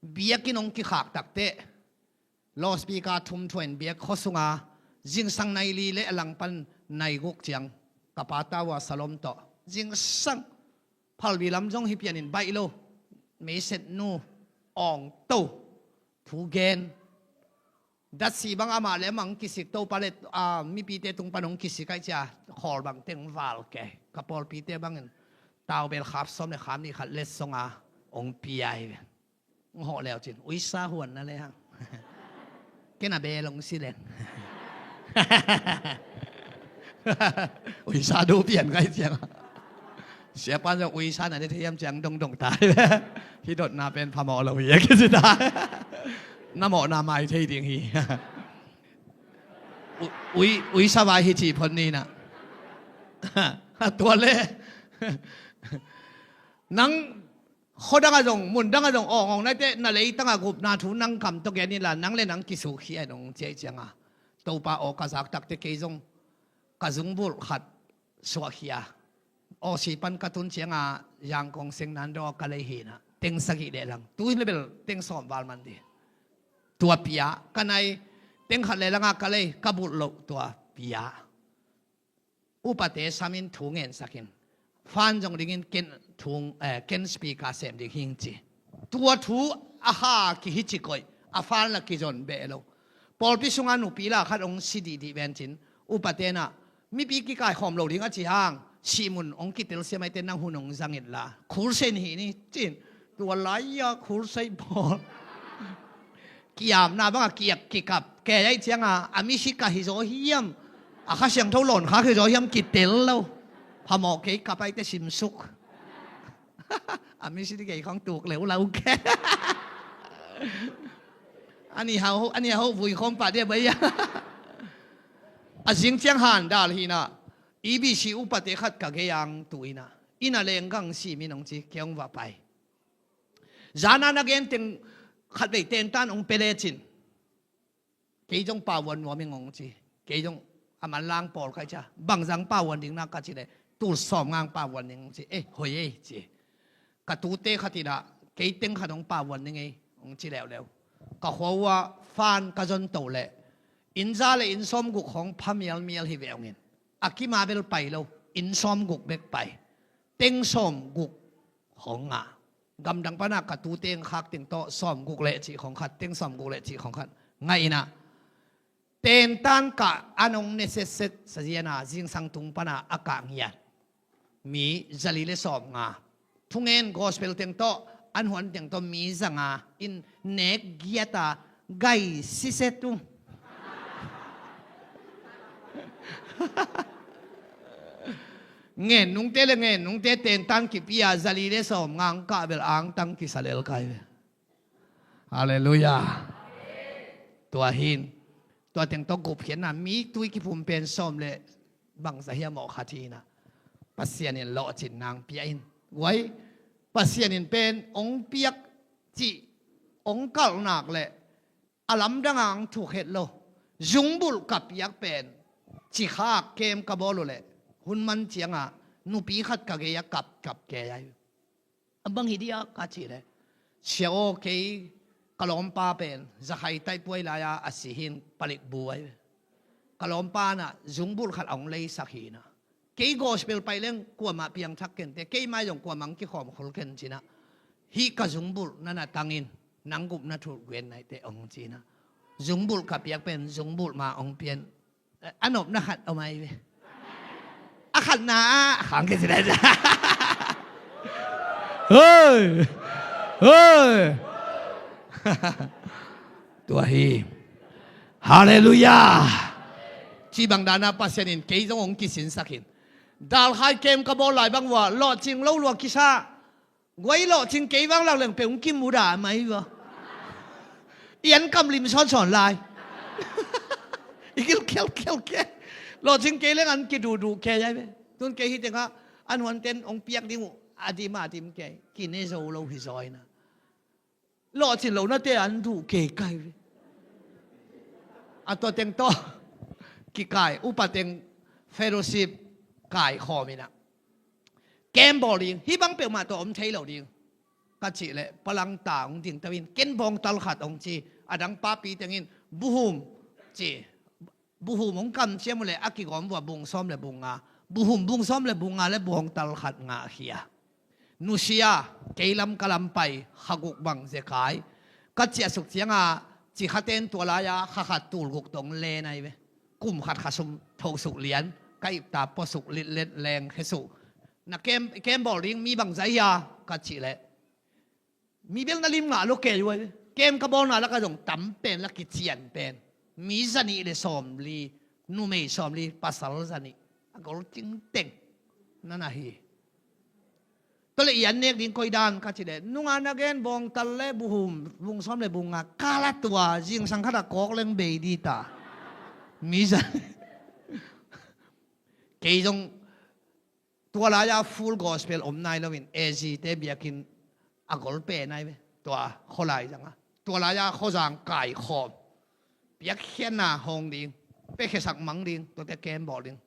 biakinn hong kikhak takteh loudspeaker thum thuain biak khaw sunga zingsang nai li le a langpan nai guk ciang ka pa tau a salom tawh zingsang phalbi lam zong hi pianin baih lo meiset nu awng to thu gen. Datsi bang amah le amah hong kisik Topa le mipite tung pan hong kisik aih cia khawl bang teng val ke ka pawlpite bangin taubel khap sawm le khap nih khat letsonga hong piai ve. Hong hawh leu cin uisa huan na le hang kena bel hong si leng uisa du pian kai ciang siapa zong uisa na ne thei hiam ciang dongdong ta hi dotna pen phamawh lo hi a kisi ta na mawhna mai thei ding hi. Uisa vai hi cih phot ni na tua le nang khuadangah zong mundangah zong awngawng naite na leitangah gupna thu nang kam tawh gen inla nang le nang kisukhi a nong ciai cianga Topa aw ka zak takte kei zong ka zungbulh khat suahkhia. Awsi pan ka tun cianga Yangkong sengnan dawh ka lei hinah teng sagih leh lang tuhin le bel teng sawm val man di. Tua pia ka nai teng khat leh langa ka lei ka bulh loh tua pia. Upate samin thu ngensakin fan zong dingin ken thung eh, ken speaker sem ding hing ci. Tua thu a ha kihi ci koih a fan la kizon beh lo. Pawlpi sunga nupi la khat hong si dihdih vencin upatenah mipi kikai khawm lo ding a ci hang sihmun hong kitel siamaite nang hun hong zangin la khulsen hi ni cin. Tua laia khulsei pawl kiamna banga kiak kikap kei aih cianga a misi ka hizaw hiam a kha siangtho lawn kha hizaw hiam kitel lo. Phamawh kei kap aite simsuk a misi di kei khawng tuk leu lo ke. Ani hau ani hau vui khawm pah dia bai a A zing ciang handal hi inah, E B C upate khat ka gei ang tu inah, inn ah leng kang simin hong ci, kei hong va pai. Zana na gen teng khatvei tentan hong pia lecin, kei zong pavuan nuam ing hong ci. Kei zong a manlang pawl kha cia, bangzah pavuan ding na ka cih leh, tul sawmnga pavuan ning hong ci. Eh, hoi ei ci. Ka tute khat inah, kei teng khat hong pavuan ning ei hong ci leuleu. Ka khua uh ah fan ka zon to leh, inn za le inn sawmguk hong pha mialmial hi ve hong in. A kim a bel pai lo, inn sawmguk bek pai. Teng sawmguk hong ngah. Gamdang pana ka tute hong khak teng tawh sawmguk le cih khong khat, teng sawmguk le cih khong khat ngah inah, tentan kah an hong ne setset sa ziana, zingsang tung pana a kah ngiat mi zali le sawmnga. Thungen gospel teng tawh, an huan teng tawh mi zanga in nek giata gai siset uh. Ngen nungte le ngen nungte tentan kipia zali le sawmnga ang kah bel angtang kisa lel kai ve. Halleluiah. Tua hin, tua teng tawh gupkhiatna mi tui kiphum pen sawm le bangzah hiam aw khat hi inah, Pasian in lawhcin nang pia in. Guai, Pasian in pen hong piak cih hong kalh nak leh a lamdang ang thukhet lo. Zungbulh ka piak pen, cikha kem ka bawl uh leh, hun man cianga nupi khat ka gei a kapkap kei ai. A bang hi dia ka cih leh, sia aw, kei ka lawmpa pen zakhai taihpuai lai-a a si hin, palik bu ai ve. Ka lawmpa inah zungbulh khat a hong leisak hi inah, kei gospel pai leng kuamah piangthak kente, kei mai zong kuamah hong kikhawm khol ken ci inah, hih ka zungbulh na na tangin, nang gupna thu gen naite hong ci inah, zungbulh ka piak pen zungbulh ma hong pian. A nopna khat om ai ve. A khatna ah khang ke si lai. Hoi! Hoi! Tua hi. Halleluiah. Ci bang dana Pasian in kei zong hong kisinsak hin. Dalkhai kem ka bawl lai bang uh ah lawhcing lo lua kisa. Guai, lawhcing kei vang lak leng pe hong kimudah mai vua. I an kam lim sawnsawn lai. I gil khialkhial kei. Lawhcing kei leng an kiduhduh kei ai ve. Tun kei hi tengah an huanten hong piak ding uh a dim a dim kei. Kine zo lo hi zaw inah, lawhcin lonate an duh kei kai ve. A tua teng tawh kikai, upa teng fellowship kaikhawm inah, kem bawl ding, hih bang peuhmah tawh om thei lo ding ka cih leh, palangta hong dingto in, ken bawngtal khat hong ci. A dang papi tengin buhum ci. Buhum hong kamciam uh leh a kigawm vua bung sawm le bung nga. Buhum bung sawm le bung nga le bawngtal khat ngahkhia. Nusia, kei lam ka lam pai, kha guk bang zekai. Ka ciahsuk cianga, cikhaten tua lai-a kha khat tul guk tawh hong len ai ve. Kum khat kha sum thosuk lian, ka ipta puasuk litlet leng khesuk. Na kem, kem bawl ding mi bangzah hia ka cih leh, mi bel na lim ngah lo kei uh ai ve. Kem ka bawlna lakah zong tam pen la kician pen, mi zanih le sawmli, numei sawmli, pasal zanih, a gol tingteng na na hi. Tua leh i an nek ding koi dan ka cih leh, nunga na gen bawngtal le buhum, bung sawm le bung nga kala tua, zingsang khat a kawk leng bei dita. Mi zan. Kei zong tua lai-a Full Gospel om nai loin, A Z te biakinn a gol pe nai ve. Tua khualai zanga, tua lai-a khuazang kaikhawm, piakkhiatna hong ding, piakkhiasak mang ding, tuate kem bawl ding.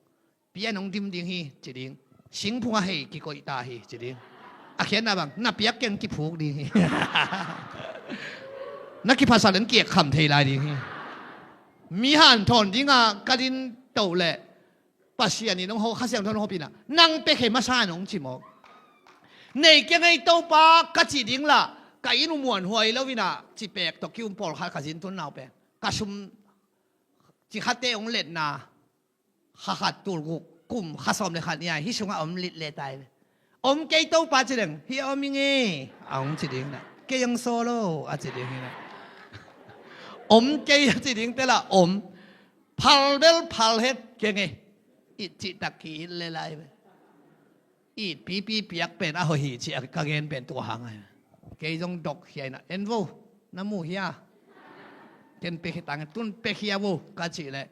Pian hong dim ding hi ci ding. Singphung a hei kikoih ta hi ci ding. A khiatna bang, na piak keng kiphuk ding hi. Na kiphasak leng kiekkham thei lai ding hi. Mi hanthawn dinga ka din toh leh, Pasian in hong ho, Kha Siangtho in hong hopina, nang piakhia masa in hong ci mawk. Nei keng ei Topa ka cih ding lah, ka inn uh muanhuai lo inah, cipek tawh ki-um pawlkhat ka zintun nau pen, ka sum, cikhate hong letna, kha khat tul guk, kum kha sawm le khat ni-a hih sungah om lit le tai ve. Om kei Topa ci leng, hih a om ing e, a hong ci ding inah. Kei hong sawl lo a ci ding inah. Om kei a ci ding te lah om. Phal bel phal het keng e. It cihtak ki-it le lai ve. It pipi piak pen a hoih hi ci-a ka gen pen tua hang ai. Kei zong dok khia inah, en vo, na mu hia? Ken piakhia tang, tun piakhia vo ka cih leh,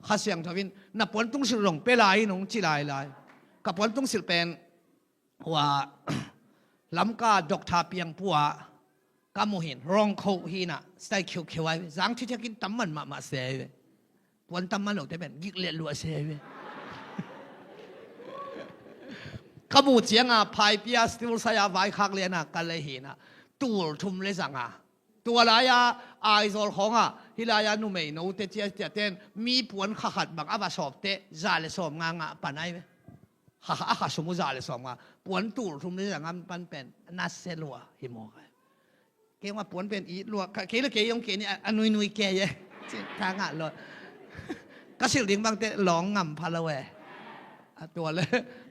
Kha Siangtho in na puan tungsilh zong pia lai in hong ci lailai. Ka puan tungsilh pen hua Lamka Doctor Piangpu ah ka mu hi in, Rongkhoh hi in ah, style khiukheu ai ve. Zang thithiak in tam man mahmah se ai ve. Puan tam man lote pen gik liat luah se ai ve. Ka mu ciang a phaipia stool sai a vaikhak lian a ka lei hi in ah, tul thum le zang a. Tua lai a Aizawl khawng ah hih lai a numei note ciaciaten mi puan kha khat bang a va sawp teh za le sawmnga ngah pan ai ve. Kha, a kha sum uh za le sawmnga. Puan tul thum le zang a pan pen na se lua hi mawk ai. Kei mah puan pen it lua, ka, kei le kei hong kei ni a, a nuinui kei e. Ci tha ngah lua. Ka silh ding bang teh lawng ngam pha lo e. A tua le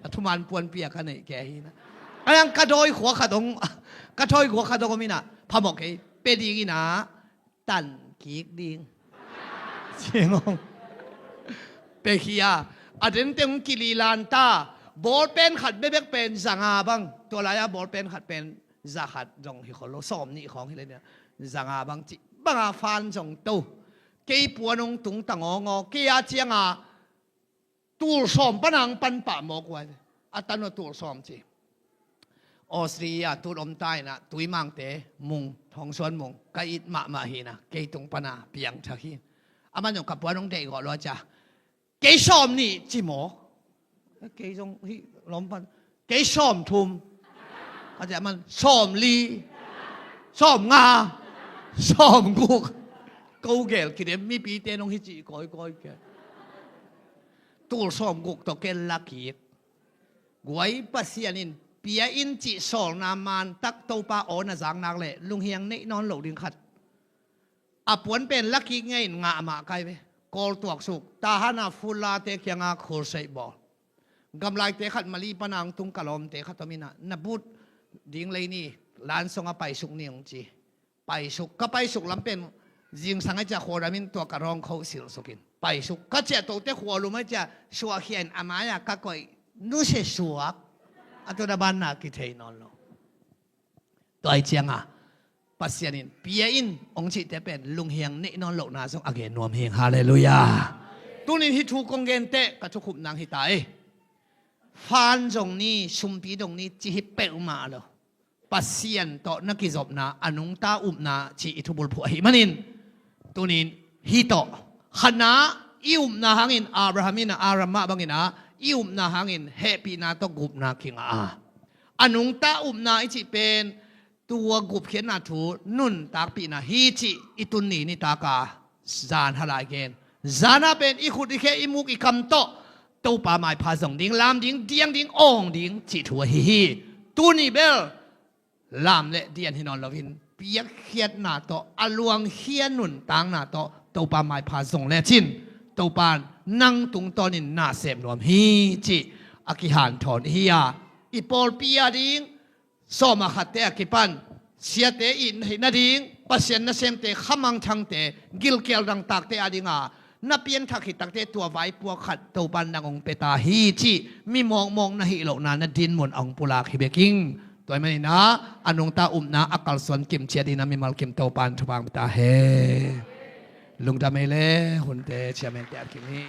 a thuman puan pia ka neih kei hi in ah. A yang ka dawi khua khat hong, ka dawi khua khat hong om in ah, phamawh kei, pia ding in ah, tan kik ding. Ciang hong pia hi a, a den teng hong kililan ta. Ball pen khat bekbek pen zanga bang. Tua lai a ball pen khat pen za khat zong hi khol lo, sawm nih khawng hi le nia. Zanga bang cih banga fan zong to. Kei puan hong tung ta ngawngawng. Kei a ciang a tul sawm pan a hong pan pah mawk uh ai ve. A tan uh a tul sawm ci. Australia tut om ta in ah, Tuimangte mung, Thongsuan mung ka it mahmah hi in ah, kei tung pan a piangthak hi. Aman zong ka puan hong deih gawh lua cia. Kei sawm nih ci mawk. Kei zong hih lawm pan, kei sawm thum. A ciah man sawm li, sawm nga, sawm guk. Ko gel kidem, mipite nong hi cih kawikawi kei. Tul sawm guk tawh ken la kik. Guai, Pasian in pia in cih sawlna man tak Topa aw na zak nak leh lunghiang neih nawn loh ding khat. A puan pen la kik ngei in ngah mah kai ve. Kawl tuaksuk, Tahan a fullate kianga khulseih bawl. Gamlaite khat Mali pan a hong tung ka lawmte khat om in ah, na but ding lei ni, lansong a paisuk ni hong ci. Paisuk, ka paisuk lam pen zingsang ai cia khuadam in tua ka rawngkho silh suk in. Paisuk, ka ciah tote khualum ai cia suahkhia in a mai-a ka koih nusia suak. A tu na banna kithei nawn lo. Tua ai cianga Pasian in pia in hong cihte pen lunghiang neih nawn lohna zong a gen nuam hing. Halleluiah. Tunin hih thu kong gen teh ka thukhupna hi ta ei. Fan zong ni, sumpi dong ni ci hi peuhmah lo. Pasian tawh na kizopna, a nungta upna cih i thubulphuh ahih manin, tunin hih tawh khatna, i upna hangin Abraham in a, Abraham mah bangin a, i upna hangin hehpihna tawh gupna kingah a, a nungta upna i cih pen tua gupkhiatna thu nuntakpihna hi cih i tun ni nitak a zan halai gen. Zan ah pen i khut i khe i muk i kam tawh Topa maipha zong ding, lam ding, diang ding, awng ding cih thu ahi hi. Tuni bel lam le dian hi nawn loin piakkhiatna tawh, a luangkhia nuntakna tawh Topa maipha zong lecin Topa in nang tungtawnin na sem nuam hi cih a kihanthawn hi a, i pawlpi a ding sawm a khatte a kipan siate i hih nading, Pasian nasemte, khamangthangte, gilkial dangtakte a dinga na pianthak hi takte tua vaipuak khat Topa in nang hong pia ta hi cih mi mawkmawk na hih lohna na dinmun a hong pulak hi beking. Tua ahih manin a, a nungta upna a kalsuan kimciat dingin a mimal kim Topa in thupha hong pia ta hen. Lungdam ei le, hunte, chairman te a kim hi.